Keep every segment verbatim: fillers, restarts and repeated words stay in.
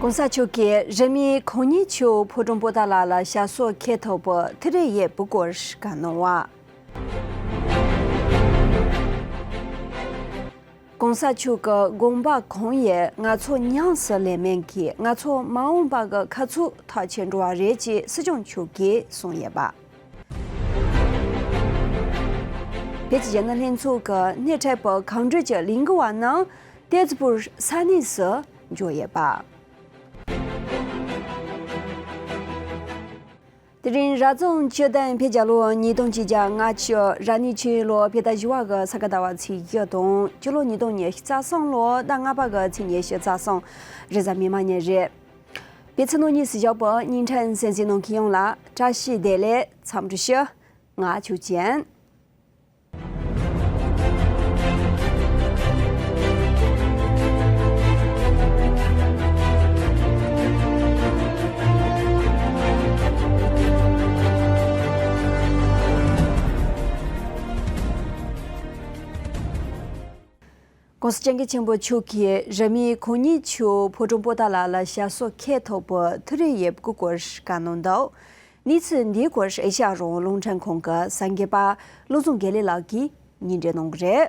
༸གོང་ས་མཆོག་གིས་རིས་མེད་གང་ཉིད་མཆོག་ཕོ་བྲང་པོ་ཏཱ་ལ་ལ་ཞབས་སོར་འཁོད་ཐུབ་པར་ཐུགས་རེ་ཡོད་པའི་སྐོར་བཀའ་གནང་བ། ༸གོང་ས་མཆོག་གི་དགོངས་པ་གང་ཡིན་ང་ཚོ་ཉམས་སུ་ལེན་མིན་གྱིས་ང་ཚོ་མ་འོངས་པ་གི་ཁ་ཚུགས་ཐག་ཆོད་འགྲོ་བ་རེད་ཅེས་སྲིད་སྐྱོང་མཆོག་གིས་གསུངས་ཡོད་པ། བོད་ཀྱི་རྒྱལ་ནང་ལྷན་ཚོགས་ཀྱི་སྣེ་ཁྲིད་པ་གང་འདྲ་ཅིག་ལས་འགུལ་བ་རྣམས་ཏེ་ཛི་པུར་ས་གནས་སུ་འབྱོར་ཡོད་པ། དེ་རིང་རབ་བྱུང་བཅུ་བདུན་བོད་རྒྱལ་ལོ་ཉིས་སྟོང་ཆིག་བརྒྱ་ལྔ་བཅུ་རབ་གནས་ཆུ་ཡོས་ལོ་བོད་ཟླ་བཞི་པ་གི་ས་ག་ཟླ་བ་ཚེས་བཞི་དང་སྤྱི་ལོ་ཉིས་སྟོང་ཉི་ཤུ་རྩ་གསུམ་ལོ་ཟླ་ལྔ་པ་གི་ཚེས་ཉི་ཤུ་རྩ་གསུམ་རེས་གཟའ་མིག་དམར་ཉིན་རེད། བོད་ཕྱི་ནང་གཉིས་སུ་བཞུགས་པའི་བརྙན་འཕྲིན་གསན་གཟིགས་གནང་མཁན་ཡོངས་ལ་བཀྲ་ཤིས་བདེ་ལེགས། འཚམས་འདྲི་ཞུ། ང་ཆོས་ཅན། ༸གོང་ས་སྐྱབས་མགོན་ཆེན་པོ་མཆོག་གིས་རིས་མེད་གང་ཉིད་མཆོག་ཕོ་བྲང་པོ་ཏཱ་ལ་ལ་ཞབས་སོར་འཁོད་ཐུབ་པར་ཐུགས་རེ་ཡོད་པའི་སྐོར་བཀའ་གནང་འདུག་གནས་ཚུལ་འདིའི་སྐོར་ཨེ་ཤ་ཡ་རང་དབང་རླུང་འཕྲིན་ཁང་གི་གསར་འགོད་པ་བློ་བཟང་དགེ་ལེགས་ལགས་ཀྱིས་སྙན་སྒྲོན་གནང་གི་རེད།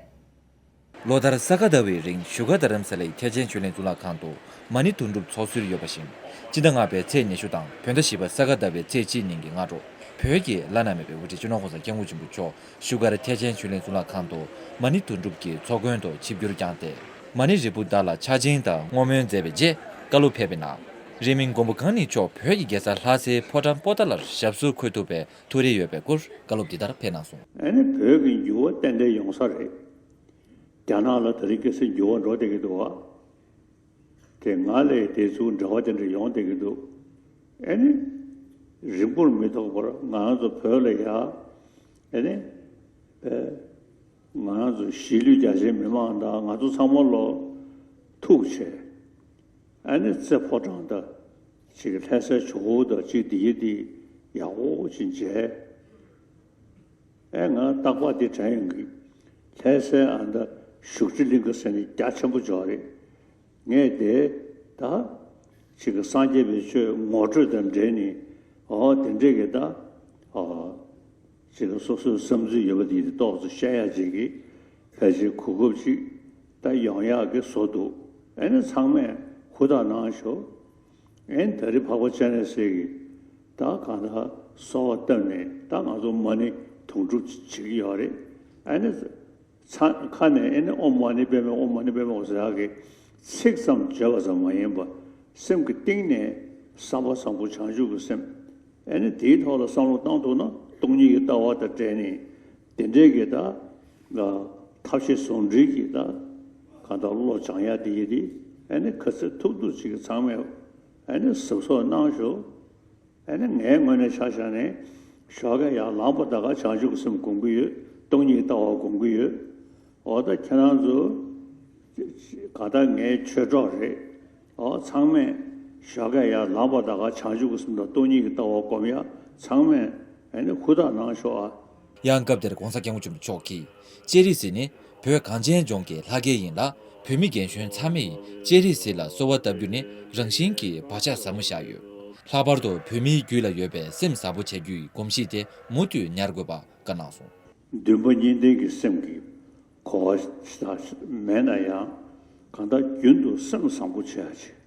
ལོ་ལྟར་ས་ག་ཟླ་བའི་རིང་བཞུགས་སྒར་རྡ་རམ་ས་ལའི་ཐེག་ཆེན་ཆོས་གླིང་གཙུག་ལག་ཁང་དུ་མ་ཎི་དུང་སྒྲུབ་ཚོགས་སྲོལ་ཡོད་པ་བཞིན། སྤྱི་ཟླ་ལྔ་པའི་ཚེས་ཉི་ཤུ་དང་བོད་ཟླ་བཞི་པ་ས་ག་ཟླ་བའི་ཚེས་གཅིག་ཉིན་གྱི་སྔ་དྲོ། བོད་ཀྱི་བླ་ན་མེད་པའི་དབུ་ཁྲིད་སྤྱི་ནོར་༸གོང་ས་༸སྐྱབས་མགོན་ཆེན་པོ་མཆོག་བཞུགས་སྒར་ཐེག་ཆེན་ཆོས་གླིང་གཙུག་ལག་ཁང་དུ་མ་ཎི་དུང་སྒྲུབ་ཀྱི་ཚོགས་མགོན་དུ་ཆིབས་བསྒྱུར་བསྐྱངས་ཏེ། མ་ཎི་རིལ་བུ་བདག་ལ་ཕྱག་ཆེན་དང་བསྔོ་སྨོན་མཛད་པའི་རྗེས་བཀའ་སློབ་ཕེབས་པའི་ནང་། རིས་མེད་མགོན་པོ་གང་ཉིད་མཆོག་བོད་ཀྱི་རྒྱལ་ས་ལྷ་སའི་ཕོ་བྲང་པོ་ཏཱ་ལར་ཞབས་སོར་འཁོད་ཐུབ་པའི་ཐུགས་རེ་ཡོད་པའི་སྐོར་བཀའ་སློབ་འདི་ལྟར་ཕེབས་གནང་སོང་། ཨ་ནི་བོད་ཀྱི་འགྱུར་བ་ཏན་ཏན་ཡོང་ས་རེད། རྒྱ་ནག་ལ་ད་རེས་སྐྱེ་སའི་འགྱུར་བ་འགྲོ་བསྡད་ཀྱི་འདུག་བ། དེ་ང་ལས་དེ་ཚོའི་འབྲེལ་བ་དེ་འདྲ་ཡོང་བསྡད་ཀྱི་འདུག་ཨ་ནི། རིང་པོར་མི་ཐོགས་པར་ང་རང་ཚོ་བོད་ལ་ཡ། ཨ་ནི། ཨེ། ང་རང་ཚོ་གཞིས་ལུས་རྒྱ་ཆེའི་མི་མང་དང་ང་ཚོ་ཚང་མ་ལོ་ཐུག་བྱས། ཨ་ནི་རྩེ་ཕོ་བྲང་དང་། ཅིག་ལྷ་སའི་ཇོ་བོ་དང་ཅིག་འདི་ཡི་འདི་ཡག་པོ་ཅིག་མཇལ། ཨེ་ང་རྟག་པར་འདི་དྲན་ཡོང་གི། ལྷ་སའི་ཨ་མདའ་བཞུགས་ཁྲི་གླིང་ག་ཟེར་ནས་རྒྱ་ཆེན་པོ་ཅིག་ཡོད་རེད། ངས་དེ་ད་ཅིག་གི་སངས་རྒྱས་པའི་ཆོས་ངོ་སྤྲོད་དང་འབྲེལ་ནས་ཨོ་དེ་འདྲས་ཀྱི་ད་ཨོ་ཅིག་གི་སོ་སོའི་བསམ་ཚུལ་ཡོད་པ་དེ་ཏོག་ཙམ་བཤད་ཡ་ཅིག་གི་ཕལ་ཆེར་གོ་སྐབས་ཅིག་ད་ཡོང་ཡག་གི་བཟོ་འདུག་ཨེ་ནི་ཚང་མས་ཧུར་ཐག་གནང་ཤོག་ཨེ་ནི་ད་རེས་འཕགས་པ་སྤྱན་རས་གཟིགས་ཀྱིས་ད་གང་ལྟར་གསོལ་བ་བཏབ་ནས་ད་ང་ཚོ་མ་ཎི་དུང་སྒྲུབ་བྱེད་ཀྱི་ཡོད་རེད། ཨེ་ནི། ཚ་ཁ་ནས་ཨེ་ནི་ཨོཾ་མ་ཎི་པདྨེ་ཨོཾ་མ་ཎི་པདྨེ་ཟེར་ཡག་གི་ཚིག་ཙམ་བརྗོད་པ་ཙམ་མ་ཡིན་པར་སེམས་ཀྱི་གཏིང་ནས་བསམ་པ་བཟང་པོ་བྱང་ཆུབ་ཀྱི་སེམས། ཨེ་ནི་དེའི་ཐོག་ལ་བསམ་བློ་བཏང་ཐུབ་ན་སྟོང་ཉིད་ཀྱི་ལྟ་བ་དང་འབྲེལ་ནས་དེ་འདྲའི་གི་ད་ཐབས་ཤེས་ཟུང་འབྲེལ་གྱིས་ད་གང་ལྟར་བློ་སྦྱང་ཡག་དེ་ཡིན་ཏེ། ཨེ་ནི་ག་ཚོད་ཐུབ་ཐུབ་ཅིག་གི་ཚང་མས་ཨེ་ནི་གཟབ་གཟབ་གནང་ཤོག་ཨ་ནི་ངའི་ངོས་ནས་ཆ་བཞག་ནས་ཞོགས་ཀས་ཡར་ལངས་པ་ད་ག་བྱང་ཆུབ་ཀྱི་སེམས་སྒོམ་གྱི་ཡོད། སྟོང་ཉིད་ཀྱི་ལྟ་བ་སྒོམ་གྱི་ཡོད། འོ་ད་ཁྱེད་རང་ཚོ་ག་ད་ངའི་ཆོས་གྲོགས་རེད། འོ་ཚང་མས་ཞོགས་ཀས་ཡར་ལངས་པ་ད་ག་བྱང་ཆུབ་ཀྱི་སེམས་དང་སྟོང་ཉིད་ཀྱི་ལྟ་བ་སྒོམ་ཡ་ཚང་མས་ཨ་ནི་ཧུར་ཐག་གནང་ཤོག་ཨ། ཡང་སྐབས་དེར་༸གོང་ས་༸སྐྱབས་མགོན་ཆེན་པོ་མཆོག་གིས་སྤྱན་རས་གཟིགས་ནི། བོད་གངས་ཅན་ལྗོངས་ཀྱི་ལྷ་སྐལ་ཡིན་ལ། བོད་མི་རྒན་གཞོན་ཚང་མས་སྤྱན་རས་གཟིགས་ལ་གསོལ་བ་བཏབ་རྒྱུ་ནི་རང་བཞིན་གྱིས་བག་ཆགས་ཟབ་མོ་བཞག་ཡོད། ལྷག་པར་དུ་བོད་མིའི་རྒྱུད་ལ་ཡོད་པའི་སེམས་ཟབ་པོ་བྱ་རྒྱུའི་གོམས་གཤིས་དེ་མུ་མཐུད་ཉར་དགོས་པ་བཀའ་གནང་སོང་། འདུན་པ་གཉིས་ལྡན་གྱི་སེམས་ཀྱི་གོ་བ་ཞིག་མེད་ན་ཡང་གང་ལྟར་རྒྱུན་དུ་སེམས་བཟང་པོ་བྱེད་ཡ་བྱེད།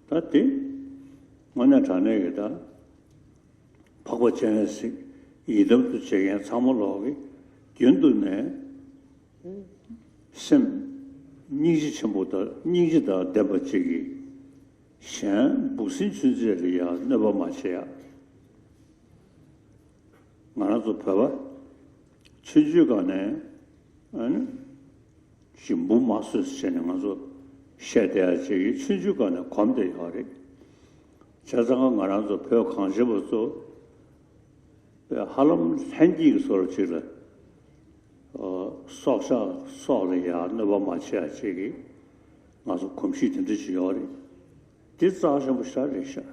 ད་དེ་དངོས་གནས་དྲང་གནས་ཀྱི་ད། འཕགས་པ་སྤྱན་རས་གཟིགས་ཡི་དམ་དུ་བྱེད་མཁན་ཚང་མ་ལོག་གིས་རྒྱུན་དུ་ནས་སེམས་སྙིང་རྗེ་ཆེན་པོ་དང་སྙིང་རྗེ་དང་ལྡན་པ་ཅིག་གིས་གཞན་འབུ་སྲིན་ཆུན་ཚོད་ལ་ཡང་གནོད་པ་མ་བྱེད་ཡ། ང་རང་ཚོ་བོད་པ་ཆུང་ཆུང་སྒང་ནས་ཨ་ནི། ཞིམ་པོ་མ་བཟོས་ཟེར་ནས་ང་ཚོ་བཤད་བསྡད་ཡ་ཅིག་གི་ཆུང་ཆུང་སྒང་ནས་གོམས་བསྡད་ཡོད་རེད། བྱས་ཙང་ང་རང་ཚོ་བོད་གངས་ཅན་པ་ཚོ་ཧ་ལམ་ལྷན་སྐྱེས་ཀྱི་བཟོ་འདྲ་ཅིག་ལ་སྲོག་ཆགས་སྲོག་ལ་ཡ་གནོད་པ་མ་བྱེད་ཡ་ཅིག་གི་ང་ཚོ་གོམས་གཤིས་དེ་འདྲ་ཅིག་ཡོད་རེད། དེ་རྩ་ཆེན་པོ་ཞེ་དྲག་རེད་ཤག་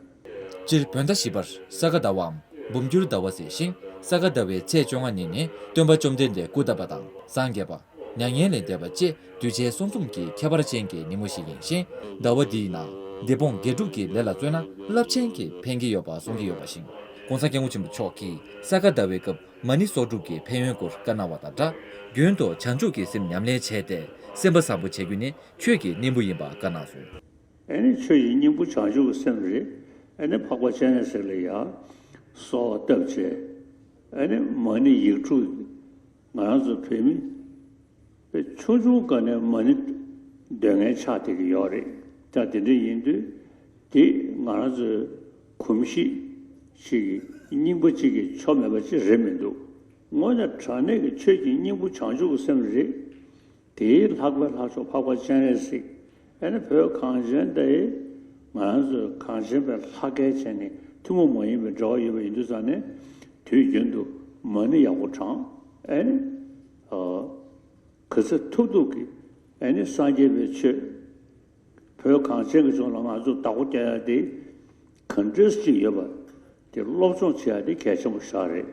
སྤྱིར་བོད་ཟླ་བཞི་པར་ས་ག་ཟླ་བའམ་འབུམ་འགྱུར་ཟླ་བ་ཟེར་ཞིང་། ས་ག་ཟླ་བའི་ཚེས་བཅོ་ལྔ་ཉིན་ནི་སྟོན་པ་བཅོམ་ལྡན་འདས་སྐུ་བལྟམས་པ་དང་། སངས་རྒྱས་པ། མྱ་ངན་ལས་འདས་པ་བཅས་གདུལ་བྱའི་གསུང་རྩོམ་གྱི་ཁྱད་པར་ཅན་གྱི་ཉིན་མོ་ཞིག་ཡིན་ཞིང་། ཟླ་བ་འདིའི་ནང་སྡེ་དཔོན་དགེ་ཕྲུག་གི་ལས་ལ་བརྩོན་ན་རླབས་ཆེན་གྱི་ཕན་གྱི་ཡོད་པ་གསུང་གི་ཡོད་པ་བཞིན། ྋགོང་ས་ྋསྐྱབས་མགོན་ཆེན་པོ་མཆོག་གིས་ས་ག་ཟླ་བའི་སྐབས་མ་ཎི་གསོག་སྒྲུབ་ཀྱི་ཕན་ཡོན་སྐོར་བཀའ་གནང་བ་དང་སྦྲགས། རྒྱུན་དུ་བྱང་ཆུབ་ཀྱི་སེམས་ཉམས་ལེན་བྱས་ཏེ་སེམས་པ་བཟང་པོ་བྱེད་རྒྱུ་ནི་ཆོས་ཀྱི་སྙིང་པོ་ཡིན་པ་བཀའ་གནང་སོང་། ཨེ་ནི་ཆོས་ཀྱི་སྙིང་པོ་བྱང་ཆུབ་ཀྱི་སེམས་རེད། ཨེ་ནི་འཕགས་པ་སྤྱན་རས་གཟིགས་ལ་ཡ་གསོལ་བ་བཏབ་བྱས། ཨེ་ནི་མ་ཎི་ཡིག་དྲུག་ང་རང་ཚོ་བོད་མི་པའི་ཆུང་ཆུང་སྒང་ནས་མ་ཎི་འདོན་མཁན་ཆགས་བསྡད་ཀྱི་ཡོད་རེད། ད་དེ་འདྲ་ཡིན་དུས་དེ་ང་རང་ཚོའི་གོམས་གཤིས་ཤིག་གི་རྙིང་པ་གཅིག་གི་ཆོ་མེད་པ་ཅིག་རེད་མི་འདུག་དངོས་གནས་དྲང་གནས་ཀྱི་ཆོས་ཀྱི་སྙིང་པོ་བྱང་ཆུབ་ཀྱི་སེམས་རེད། དེའི་ལྷག་པའི་ལྷག་ཕྱོགས་འཕགས་པ་སྤྱན་རས་གཟིགས། ཨེ་ནི་བོད་གངས་ཅན་དེ་ང་རང་ཚོའི་གངས་ཅན་པའི་ལྷ་སྐལ་བྱས་ནས་ཐུན་མོང་མ་ཡིན་པའི་འབྲེལ་བ་ཡོད་པ་ཡིན་དུས་ཙང་ནས། དུས་རྒྱུན་དུ་མ་ཎི་ཡག་པོ་བགྲང་། ཨེ་ནི་ཨ་ག་ཚོད་ཐུབ་ཐུབ་ཀྱིས་ཨེ་ནི་སངས་རྒྱས་པའི་ཆོས། བོད་གངས་ཅན་གྱི་ལྗོངས་ལ་ང་ཚོས་བདག་པོ་རྒྱག་ཡ་དེ་ག་འདྲས་ཅིག་ཡོད་པ་དེ་སློབ་སྦྱོང་བྱེད་ཡ་དེ་གལ་ཆེན་པོ་ཞིག་རེད།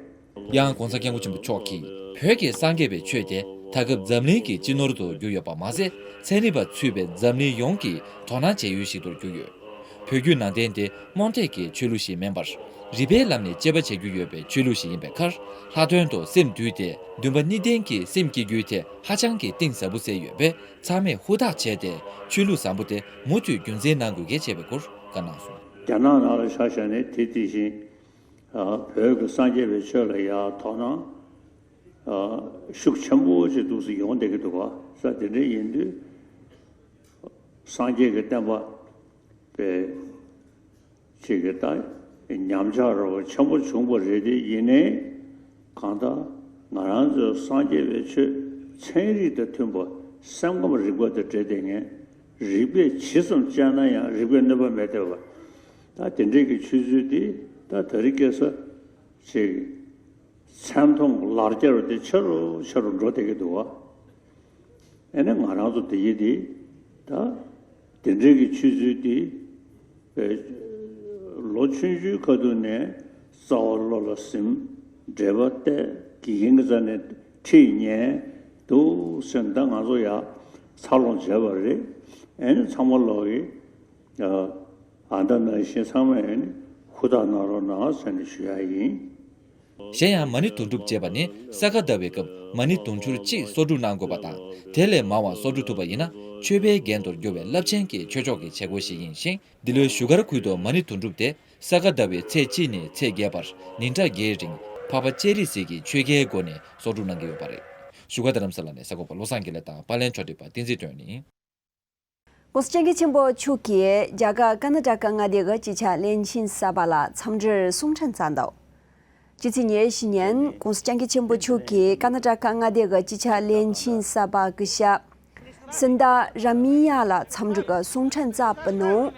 ཡང་ྋགོང་ས་ྋསྐྱབས་མགོན་ཆེན་པོ་མཆོག་གིས་བོད་ཀྱི་སངས་རྒྱས་པའི་ཆོས་དེ་ད་སྐབས་འཛམ་གླིང་གི་སྤྱི་ནོར་དུ་གྱུར་ཡོད་པ་མ་ཟད། ཚན་རིག་པ་ཚུད་པའི་འཛམ་གླིང་ཡོངས་ཀྱིས་དོ་སྣང་བྱེད་ཡུལ་ཞིག་ཏུ་གྱུར་ཡོད། བོད་བརྒྱུད་ནང་བསྟན་དེ་རྨོངས་དད་ཀྱི་ཆོས་ལུགས་ཤིག་མིན་པར། རིག་པའི་ལམ་ནས་དཔྱད་པ་བྱེད་རྒྱུ་ཡོད་པའི་ཆོས་ལུགས་ཤིག་ཡིན་པའི་ཁར། ལྷག་དོན་དུ་སེམས་འདུལ་ཏེ་འདུན་པ་གཉིས་ལྡན་གྱི་སེམས་བསྐྱེད་རྒྱུའི་ཐད་ཧ་ཅང་གི་གཏིང་ཟབ་པོ་གསལ་ཡོད་པས། ཚང་མས་ཧུར་ཐག་བྱས་ཏེ་ཆོས་ལུགས་བཟང་པོ་དེ་མུ་མཐུད་རྒྱུན་འཛིན་གནང་དགོས་གལ་ཆེ་བའི་སྐོར་བཀའ་གནང་སོང་། རྒྱ་ནག་ནང་ལ་ཆ་བཞག་ནས་དེ་དེ་བཞིན་ཨ་བོད་ཀྱི་སངས་རྒྱས་པའི་ཆོས་ལ་ཡང་དོ་སྣང་ཨ་ཤུགས་ཆེན་པོ་ཅིག་འདུག་སེ་ཡོང་བསྡད་ཀྱི་འདུག་ག་ས་དེ་འདྲ་ཡིན་དུས་སངས་རྒྱས་ཀྱི་བསྟན་པ་པའི་ཅིག་གི་ད་ཉམས་ཆག་རོ་ཆེན་པོ་བྱུང་བ་རེད་དེ། ཡིན་ནའི་གང་ལྟར་ང་རང་ཚོའི་སངས་རྒྱས་པའི་ཆོས་ཚན་རིག་དང་མཐུན་པ། སེམས་ཁམས་རིག་པ་དང་འབྲེལ་བསྡད་མཁན། རིག་པས་ཇི་ཙམ་དཔྱད་ན་ཡང་རིག་པས་གནོད་པ་མེད་བསྡད་པ། ད་དེ་འདྲའི་གི་ཆོས་ཚུལ་དེ་ད་ད་རེས་ཁ་སང་ཅིག་མཚན་མཐོང་ལག་འཁྱེར་དེ་ཆེ་རུ་ཆེ་རུ་འགྲོ་བསྡད་ཀྱི་འདུག་བ། ཨེ་ནི་ང་རང་ཚོ་དེ་ཡི་དེ་ད་དེ་འདྲའི་གི་ཆོས་ཚུལ་དེ་ཨེ་ལོ་ཆུང་ཆུང་ཁ་ཐུག་ནས་རྩ་བ་བློ་ལ་ཟིན། འགྲེལ་པ་བལྟས། དགེ་རྒན་གྱི་རྩ་ནས་ཁྲིད་ཉན་འདུག་ཟེར་ནས་ད་ང་ཚོ་ཡར་འཚར་ལོངས་བྱས་པ་རེད། ཨེ་ནི་ཚང་མ་ལོག་གི་ཨ་ད་ནང་བཞིན་ཚང་མས་ཨེ་ནི་ཧུར་ཐག་གནང་རོགས་གནང་ཟེར་ནས་ཞུ་ཡ་ཡིན། གཞན་ཡང་མ་ཎི་དུང་སྒྲུབ་ཅེས་པ་ནི་ས་ག་ཟླ་བའི་སྐབས་མ་ཎི་དུང་ཕྱུར་གཅིག་གསོག་སྒྲུབ་གནང་དགོས་པ་དང་། དེ་ལས་མང་བ་གསོག་སྒྲུབ་ཐུབ་པ་ཡིན་ན་ཆོས་པའི་རྒྱན་དུ་འགྱུར་བའི་རླབས་ཆེན་གྱི་ཆོས་ཕྱོགས་ཀྱི་བྱེད་སྒོ་ཞིག་ཡིན་ཞིང་། འདི་ལོའི་བཞུགས་སྒར་ཁུལ་དུ་མ་ཎི་དུང་སྒྲུབ་དེ་ས་ག་ཟླ་བའི་ཚེས་གཅིག་ནས་ཚེས་བརྒྱད་བར་ཉིན་གྲངས་བརྒྱད་རིང་འཕགས་པ་སྤྱན་རས་གཟིགས་ཀྱི་ཆོས་བརྒྱའི་སྒོ་ནས་གསོག་སྒྲུབ་གནང་གི་ཡོད་པ་རེད། བཞུགས་སྒར་རྡ་རམ་ས་ལ་ནས་གསར་འགོད་པ་བློ་བཟང་དགེ་ལེགས་དང་པར་ལེན་ཕྱོགས་སྒྲིག་པ་བསྟན་འཛིན་དོན་ནི། ྋགོང་ས་ྋསྐྱབས་མགོན་ཆེན་པོ་མཆོག་གིས་རྒྱ་གར་ཀར་ནཱ་ཊ་ཀ་མངའ་སྡེ་གི་སྤྱི་ཁྱབ་བློན་ཆེན་གསར་པ་ལ་འཚམས་འདྲིར་གསུང་འཕྲིན་བསྩལ་འདུག་སྤྱི་ཚེས་ཉེར་བཞི་ཉིན་ྋགོང་ས་ྋསྐྱབས་མགོན་ཆེན་པོ་མཆོག་གིས་ཀར་ནཱ་ཊ་ཀ་མངའ་སྡེ་གི་སྤྱི་ཁྱབ་བློན་ཆེན་གསར་པ་སྐུ་ཞབས་སུན་དར་ར་མི་ཡ་ལ་འཚམས་འདྲི་གི་གསུང་འཕྲིན་བསྩལ་བའི་ནང་།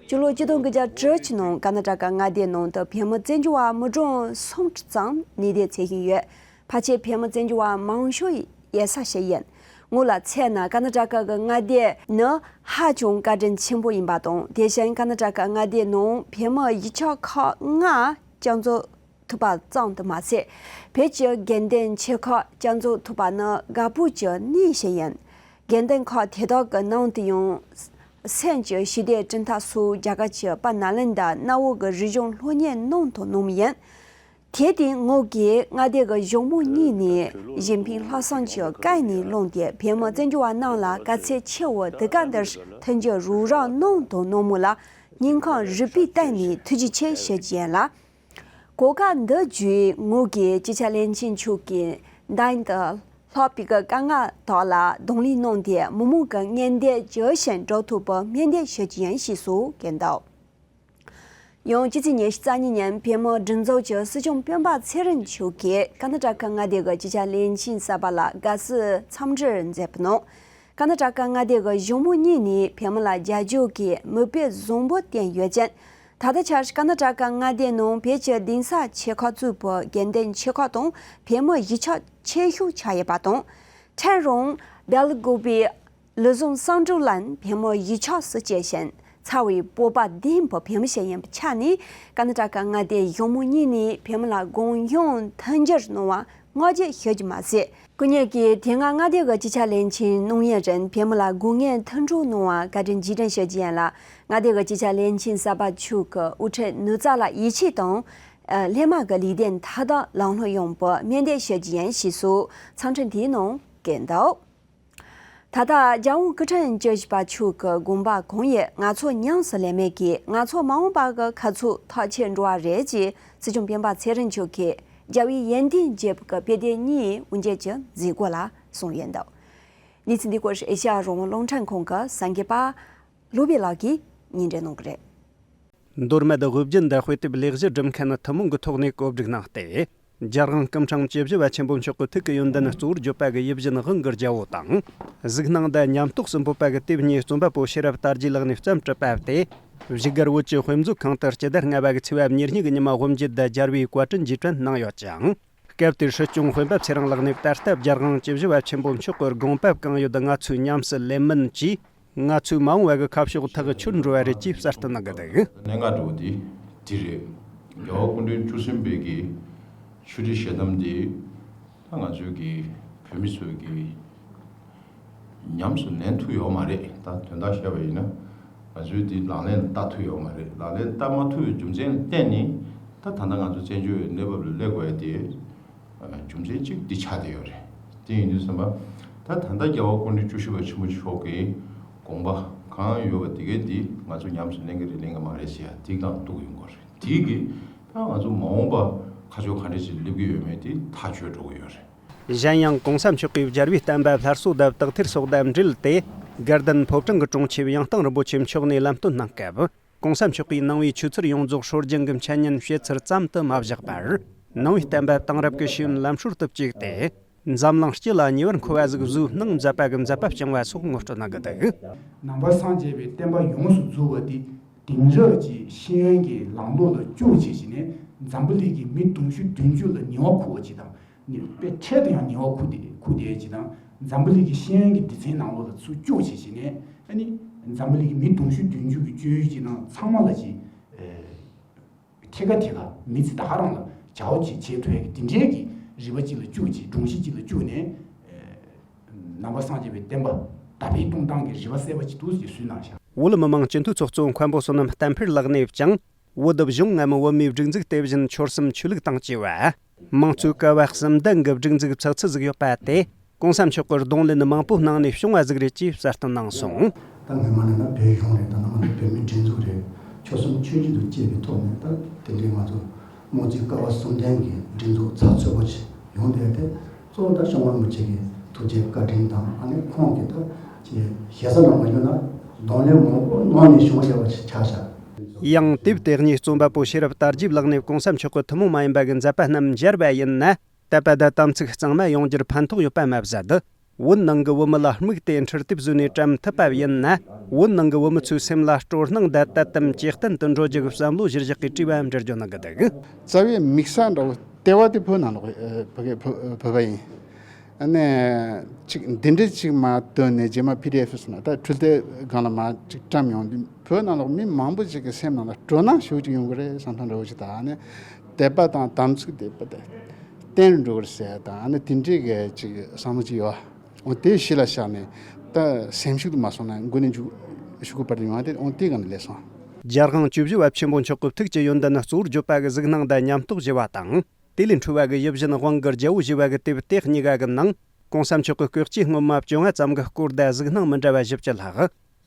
སྤྱི་ལོ་ཆིག་སྟོང་དགུ་བརྒྱ་དྲུག་ཅུ་ནང་ཀར་ནཱ་ཊ་ཀ་མངའ་སྡེ་ནང་དུ་བོད་མི་བཙན་བྱོལ་བ་མི་གྲངས་སུམ་ཁྲི་ཙམ་ནུས་ལྡན་འཚོ་བཞིན་ཡོད། ཕལ་ཆེར་བོད་མི་བཙན་བྱོལ་བ་མང་ཤོས་ཡོད་ས་ཞིག་ཡིན། སྔོན་ལ་མཚོན་ན་ཀར་ནཱ་ཊ་ཀ་གི་མངའ་སྡེ་ནི་ཧ་ཅང་བཀའ་དྲིན་ཆེན་པོ་ཡིན་པ་དང་། དེ་བཞིན་ཀར་ནཱ་ཊ་ཀ་མངའ་སྡེ་ནང་བོད་མི་གཞིས་ཆགས་ཁག་ལྔ་བསྐྱར་འཛུགས་ཐུབ་པ་ཙམ་དུ་མ་ཟད། བོད་ཀྱི་དགོན་སྡེ་ཆེ་ཁག་བསྐྱར་འཛུགས་ཐུབ་པ་ནི་དགའ་སྤོབས་ཀྱི་གནས་ཤིག་ཡིན། དགོན་སྡེ་ཁག་དེ་དག་གི་ནང་དུ་ཡང་སེམས་ཀྱི་ཞི་བདེ་གྲུབ་མཐའ་སོགས་རྒྱ་གར་གྱི་དཔལ་ནཱ་ལེནྡྲ་གནའ་བོ་གི་རིག་གཞུང་སློབ་གཉེར་གནང་དང་གནང་མུས་ཡིན། དེ་དུས་ངོས་ཀྱིས་མངའ་སྡེ་གི་གཞུང་མང་གཉིས་ནས་གཞན་ཕན་ལྷག་བསམ་གྱི་སྐད་ནས་བླངས་ཏེ། བོད་མི་བཙན་བྱོལ་བ་རྣམས་ལ་དཀའ་ཚེགས་ཆེ་བའི་དུས་སྐབས་འདིར་མཐུན་འགྱུར་རོགས་རམ་གནང་དང་གནང་མུས་ལ་སྙིང་ཁོང་རུས་པའི་གཏིང་ནས་ཐུགས་རྗེ་ཆེ་ཞུ་རྒྱུ་ཡིན་ལ། གོ་སྐབས་འདི་བརྒྱུད་ངོས་ཀྱིས་སྤྱི་ཁྱབ་བློན་ཆེན་མཆོག་གི་མདུན་དུ་ལྷགས་པའི་དཀའ་ངལ་དག་ལ་གདོང་ལེན་གནང་སྟེ། མི་མང་གི་སྙན་འདེབས་ཇི་བཞིན་སྒྲུབ་ཐུབ་པའི་སྨོན་འདུན་ཞུ་རྒྱུ་ཡིན་ཞེས་སོགས་བཀོད་འདུག་ཡང་སྤྱི་ཚེས་ཉི་ཤུ་རྩ་གཉིས་ཉིན་བོད་མིའི་སྒྲིག་འཛུགས་ཀྱི་སྲིད་སྐྱོང་སྤེན་པ་ཚེ་རིང་མཆོག་གིས་ཀར་ནཱ་ཊ་ཀ་མངའ་སྡེ་གི་སྤྱི་ཁྱབ་བློན་ཆེན་གསར་པ་ལ་དགའ་བསུའི་འཚམས་འདྲིར་མཛད་པའི་ནང་། ཀར་ནཱ་ཊ་ཀ་མངའ་སྡེ་གི་གཞུང་མང་གཉིས་ནས་བོད་མི་ལ་རྒྱབ་སྐྱོར་གྱི་མིག་དཔེ་བཟང་པོ་བསྟན་ཡོད་ཅིང་། ད་ལྟའི་ཆར་ཀར་ནཱ་ཊ་ཀ་མངའ་སྡེ་ནང་བོད་ཀྱི་གདན་ས་ཆེ་ཁག་གཙོས་པའི་དགོན་སྡེ་ཆེ་ཁག་དང་བོད་མིའི་གཞིས་ཆགས་ཆེ་ཤོས་ཆགས་ཡོད་པ་དང་། ཕྲན་རང་སྦེལ་ཀོབ་པའི་ལུས་ཟུངས་གསང་སྒྲུབ་ལ་བོད་མིའི་གཞིས་ཆགས་སུ་སྐྱེས་ཤིང་། འཚར་བའི་སྤོབས་པ་ལྡན་པའི་བོད་མི་ཞིག་ཡིན་པའི་ཆ་ནས། ཀར་ནཱ་ཊ་ཀ་མངའ་སྡེའི་གཞུང་མང་གཉིས་ནས་བོད་མི་ལ་གུ་ཡངས་མཐུན་འགྱུར་གནང་བར་ བསྔགས་བརྗོད་ཞུ་རྒྱུ་མ་ཟད། སྐུ་ཉིད་ཀྱིས་དེ་སྔ་མངའ་སྡེ་གི་སྤྱི་ཁྱབ་བློན་ཆེན་གནང་ཡུན་རིང་བོད་མི་ལ་དགོས་ངེས་མཐུན་གྲོགས་གནང་བར་བཀའ་དྲིན་རྗེས་དྲན་ཞུ་རྒྱུ་ཡིན་ལ། མངའ་སྡེ་གི་སྤྱི་ཁྱབ་བློན་ཆེན་གསར་པ་མཆོག་གི་དབུ་ཁྲིད་ནུས་རྩལ་ལ་ཡིད་ཆེས་དང་། ཨ། སླད་མ་གི་ལས་དོན་མཐའ་དག་ལམ་ལྷོང་ཡོང་བར་སྨོན་འདུན་ཞུ་རྒྱུ་ཡིན་ཞེས་སོགས་ཚང་འཕྲིན་དེའི་ནང་བཀོད་འདུག་ད་ལྟ་རྒྱལ་དབང་སྐུ་ཕྲེང་བཅུ་བཞི་པ་མཆོག་གི་དགོངས་པ་གང་ཡིན་ང་ཚོ་ཉམས་སུ་ལེན་མིན་གྱིས་ང་ཚོ་མ་འོངས་པ་གི་ཁ་ཕྱོགས་ཐག་ཆོད་འགྲོ་བ་རེད་ཅེས་སྲིད་སྐྱོང་སྤེན་པ་ཚེ་རིང་མཆོག་གིས་རྒྱལ་བའི་ཡོན་ཏན་རྒྱས་པའི་དཔེ་དེབ་གཉིས་དབུ་འབྱེད་ཀྱི་མཛད་སྒོ་ལ་གསུངས་ཡོད་འདུག་གནས་ཚུལ་འདི་སྐོར་ཨེ་ཤ་ཡ་རང་དབང་རླུང་འཕྲིན་ཁང་གི་གསར་འགོད་པ་བློ་བྷེ་ལགས་ཀྱིས་སྙན་སྒྲོན་གནང་གི་རེད། མདོ་སྨད་དབུ་བརྒྱུད་དང་དཔེ་དེབ་ལེགས་བཤད་སྒྲུབ་མཁན་ཐུན་མོང་གི་ཐོག་ནས་གོ་སྒྲིག་གནང་སྟེ། རྒྱལ་དབང་སྐུ་ཕྲེང་བཅུ་བཞི་པ་ཆེན་པོ་མཆོག་གི་ཐུགས་ཀྱི་ཡོན་ཏན་གཙོ་བོར་བརྗོད་པ་གི་ཡིད་བཞིན་དབང་གི་རྒྱལ་པོ་དང་། གཟིགས་སྣང་དང་ཉམས་རྟོགས་སུ་འབོད་པ་གི་དེབ་གཉིས་རྩོམ་པ་པོ་ཤེས་རབ་དར་རྒྱས་ལགས་ནས་བརྩམས་གྲུབ་པ་སྟེ། བཞུགས་སྒར་བོད་ཀྱི་དཔེ་མཛོད་ཁང་དུ་སྤྱི་ཟླ་ལྔ་པ་གི་ཚེས་པ་ཉེར་གཉིས་ཀྱི་ཉི་མ་དབུ་འབྱེད་དང་སྦྱར་བའི་བཀའ་དྲིན་རྗེས་དྲན་གནང་ཡོད་ཅིང་། སྐབས་དེར་སྲིད་སྐྱོང་སྤེན་པ་ཚེ་རིང་ལགས་ནས་ད་ལྟ་རྒྱལ་དབང་བཅུ་བཞི་པ་ཆེན་པོ་མཆོག་གི་དགོངས་པ་གང་ཡོད་ང་ཚོས་ཉམས་སུ་ལེན་མིན་གྱིས། ང་ཚོའི་མ་འོངས་པ་གི་ཁ་ཕྱོགས་ཐག་ཆོད་འགྲོ་བ་རེད་ཅེས་གསལ་སྟོན་གནང་གི་འདུག་གནད་འགག་འདྲ་བོ་དེ་འདི་རེད། རྒྱལ་བ་སྐུ་ཕྲེང་བཅུ་གསུམ་པའི་གི་ཆོས་ཁྲིད་ཞལ་གདམས་འདི་ད་ང་ཚོའི་གི་བོད་མི་ཚོའི་གི་ཉམས་སུ་ལེན་ཐུབ་ཡོད་མ་རེད། ད་དོན་དག་བཤད་པ་ཡིན་ན་ང་ཚོའི་འདི་ལག་ལེན་ལ་བསྟར་ཐུབ་ཡོད་མ་རེད། ལག་ལེན་བསྟར་མ་ཐུབ་པའི་རྒྱུ་མཚན་ལ་བརྟེན་ནས་ད་ད་ལྟ་ང་ཚོ་བཙན་བྱོལ་བའི་གནས་བབ་ལ་སླེབས་དགོས་ཡ་དེ། རྒྱུ་མཚན་གཅིག་འདི་ཆགས་བསྡད་ཡོད་རེད། དེ་ཡིན་དུས་ཙམ་པ། ད་ད་ལྟ་རྒྱལ་བ་སྐུ་ཕྲེང་བཅུ་བཞི་པ་ཆེན་པོ་མཆོག་གི་དགོངས་པ་གང་ཡོད་པ་དེ་གའི་འདི་ང་ཚོ་ཉམས་སུ་ལེན་གི་རེད་ལེན་གི་མ་རེད་ཟེར་ཡ་འདི་སྒང་གཏུག་ཡོང་གི་རེད། དེ་གི་ད་ང་ཚོ་མ་འོངས་པ་ཁ་ཕྱོགས་ག་འདྲ་ཞིག་སླེབས་ཀྱི་ཡོད་མེད་དེ་ཐག་ཆོད་འགྲོ་གི་ཡོད་རེད། གཞན་ཡང་གོང་ས་མཆོག་གིས་སྦྱར་བའི་བསྟན་པ་སླར་གསོ་དང་དག་ཐེར་སོགས་དང་འབྲེལ་ཏེ། དགའ་ལྡན་ཕོ་བྲང་གི་དྲུང་ཆེ་ཡང་སྟེང་རིན་པོ་ཆེ་མཆོག་ནས་ལམ་སྟོན་གནང་སྐབས། གོང་ས་མཆོག་གིས་ནང་པའི་ཆོས་ཚུལ་ཡོངས་རྫོགས་སྲོལ་རྒྱུན་གྱི་འཆད་ཉན་བྱེད་ཚུལ་ཙམ་དུ་མ་བཞག་པར། ནང་པའི་བསྟན་པ་དེང་རབས་ཀྱི་ཤེས་ཡོན་ལམ་སྲོལ་དུ་བཅུག་སྟེ། འཛམ་གླིང་སྤྱི་ལ་ཉེ་བར་མཁོ་བ་ཟིག་བཟོས་གནང་མཛད་པ་གི་མཛད་པ་བསྐྱངས་པ་སོགས་ངོ་སྤྲོད་གནང་གི་འདུག་ནང་པ་སངས་རྒྱས་པའི་བསྟན་པ་ཡོངས་སུ་རྫོགས་པ་དེ་དེང་རབས་ཀྱི་ཤེས་ཡོན་གྱི་ལམ་ལུགས་ལ་བཅུག་བྱས་བྱས་ནས་འཛམ་བུ་གླིང་གི་མི་དུང་ཕྱུར་བདུན་ཅུ་ལ་ཉེ་བར་མཁོ་བ་ཅིག་དང་། ནི་དཔེ་འཕྲལ་དུ་ཡང་ཉེ་བར་མཁོ་བསྡད་མཁོ་བསྡད་ཅིག་དང་། འཛམ་བུ་གླིང་གི་ཤེས་ཡོན་གྱི་སྡེ་ཚན་ནང་ལོགས་ལ་ཚུར་བཅུག་བྱས་བྱས་ནས་ཨ་ནི་འཛམ་བུ་གླིང་གི་མི་དུང་ཕྱུར་བདུན་ཅུ་གི་སྤྱོད་ཡུལ་གྱི་ནང་ཚང་མ་ལ་ཅིག་ཨེ་ཐད་ཀ་ཐད་ཀ་མི་ཚེ་ད་ག་རང་ལ་བྱ་བ་ཅིག་བྱེད་ཐུབ་ཡག་གི་དེ་འདྲའི་གི་རིག་པ་ཅིག་ལ་བཅུག་ཅིག་སྒྲོམ་གཞི་ཅིག་ལ་བཅུག་ནས་ཨེ་ནང་པ་སངས་རྒྱས་པའི་བསྟན་པ་དར་སྤེལ་གཏོང་སྟངས་ཀྱི་རིག་པ་གསར་པ་ཅིག་འདུག་ཅེས་གསུངས་གནང་ཤག་བོད་མི་མང་སྤྱི་འཐུས་ཚོགས་གཙོ་མཁན་པོ་བསོད་ནམས་བསྟན་འཕེལ་ལགས་ནས་ཀྱང་། བོད་དུ་གཞུང་ངམ་བོད་མིའི་སྒྲིག་འཛུགས་དེ་བཞིན་ཆོལ་གསུམ་ཆོས་ལུགས་དང་བཅས་པ། དམངས་གཙོའི་ཀ་བ་གསུམ་ལྡན་གྱི་སྒྲིག་འཛུགས་ཚགས་ཚུད་ཟིག་ཡོད་པ་དེ། གོང་ས་མཆོག་གི་གདོང་ལེན་མང་པོའི་ནང་ནས་བྱུང་བ་ཟིག་རེད་ཅེས་གསལ་སྟོན་གནང་སོང་། ད་སྔོན་མ་ནས་ན་བོད་གཞུང་རེད། ད་ནང་མ་ནས་བོད་མིའི་སྒྲིག་འཛུགས་རེད། ཆོལ་གསུམ་ཆོས་བརྒྱུད་དང་བཅས་པའི་ཐོག་ནས་ད་དེ་འདྲའི་ང་ཚོ་དམངས་གཙོའི་ཀ་བ་གསུམ་ལྡན་གྱི་སྒྲིག་འཛུགས་ཚགས་ཚུད་པོ་ཞིག་ཡོང་བསྡད་དེ། གཙོ་བོ་ད་སྐྱབས་མགོན་རིན་པོ་ཆེ་གི་ཐུགས་རྗེ་བཀའ་དྲིན་དང་ཨ་ནི་ཁོང་གི་ད་ཅིག་ཞེ་ས་ལ་མ་གྱུར་ན་གདོང་ལེན་མང་པོ་གནང་ནས་བྱུང་བ་ཞིག་ཆགས་ཤག་ཡང་དེབ་དེ་གཉིས་རྩོམ་པ་པོ་ཤེས་རབ་དར་རྒྱས་ལགས་ནས་གོང་ས་མཆོག་གི་ཐུན་མོང་མ་ཡིན་པ་གི་མཛད་པ་རྣམས་མཇལ་བ་ཡིན་ན། དད་པ་དང་དམ་ཚིག་གཙང་མ་ཡོང་རྒྱུར་ཕན་ཐོགས་ཡོད་པ་མ་ཟད། བོད་ནང་གི་བོད་མི་ལ་དམིགས་ཏེ་འཕྲུལ་དེབ་བཟོས་ནས་བཀྲམ་ཐུབ་པ་ཡིན་ན། བོད་ནང་གི་བོད་མི་ཚོའི་སེམས་ལ་སྤྲོ་སྣང་དང་དད་དམ་ཇེ་བརྟན་དུ་འགྲོ་རྒྱུ་གི་བསམ་བློ་གཞིར་བཞག་གིས་བྲིས་པ་འབྲི་རྒྱུ་གནང་གི་འདུག་རྩ་བའི་དམིགས་ས་འདྲ་བོ་ལྟེ་བ་དེ་བོད་ནང་ལོགས་ཨ་བོད་སྐད་བོད་བོད་པ་ཡིན། ཨ་ནི་ཅིག་འདི་འདྲ་ཅིག་མར་བཏོན་ནས་རྗེས་མ་པི་ཌི་ཨེཕ་སོགས་ན་ད་འཕྲུལ་དེབ་སྒང་ལ་མར་ཅིག་བཀྲམ་ཡོང་དུས་བོད་ནང་ལོགས་མི་མང་པོ་ཅིག་གི་སེམས་ནང་ལ་སྤྲོ་སྣང་ཞེ་པོ་ཅིག་ཡོང་གི་རེད་བསམ་བསམ་འདྲ་བོ་ཅིག་དང་ཨ་ནི་དད་པ་དང་དམ་ཚིག་དད་པ་དེ་བརྟན་རུ་འགྲོ་གི་རེད་ཟེར་ཡ་དང་ཨ་ནི་དེ་འདྲའི་གི་ཅིག་བསམ་བློ་ཅིག་ཡོད། འོ་དེ་གཞི་ལ་བཞག་ནས་ད་སེམས་ཤུགས་དུ་མ་སོང་ན་མགོ་ནས་མཇུག་ཤུགས་པར་ཡོང་བ་དེ་འོ་དེ་ག་ནས་སླེབས་སོང་། རྒྱལ་དབང་བཅུ་བཞི་པ་ཆེན་པོ་མཆོག་གི་ཐུགས་ཀྱི་ཡོན་ཏན་གཙོ་བོར་བརྗོད་པ་གི་གཟིགས་སྣང་དང་ཉམས་རྟོགས་ཞེས་པ་དང་། དེ་ལས་འཕྲོས་པ་གི་ཡིད་བཞིན་དབང་གི་རྒྱལ་པོ་ཞེས་པ་གི་དེབ་དེ་གཉིས་ཀ་གི་ནང་། གོང་ས་མཆོག་གི་སྐུ་སྐྱེ་སྔོན་མ་བཅོ་ལྔ་ཙམ་གི་སྐོར་དང་གཟིགས་སྣང་མི་འདྲ་བ་བཞི་བཅུ་ལྷག་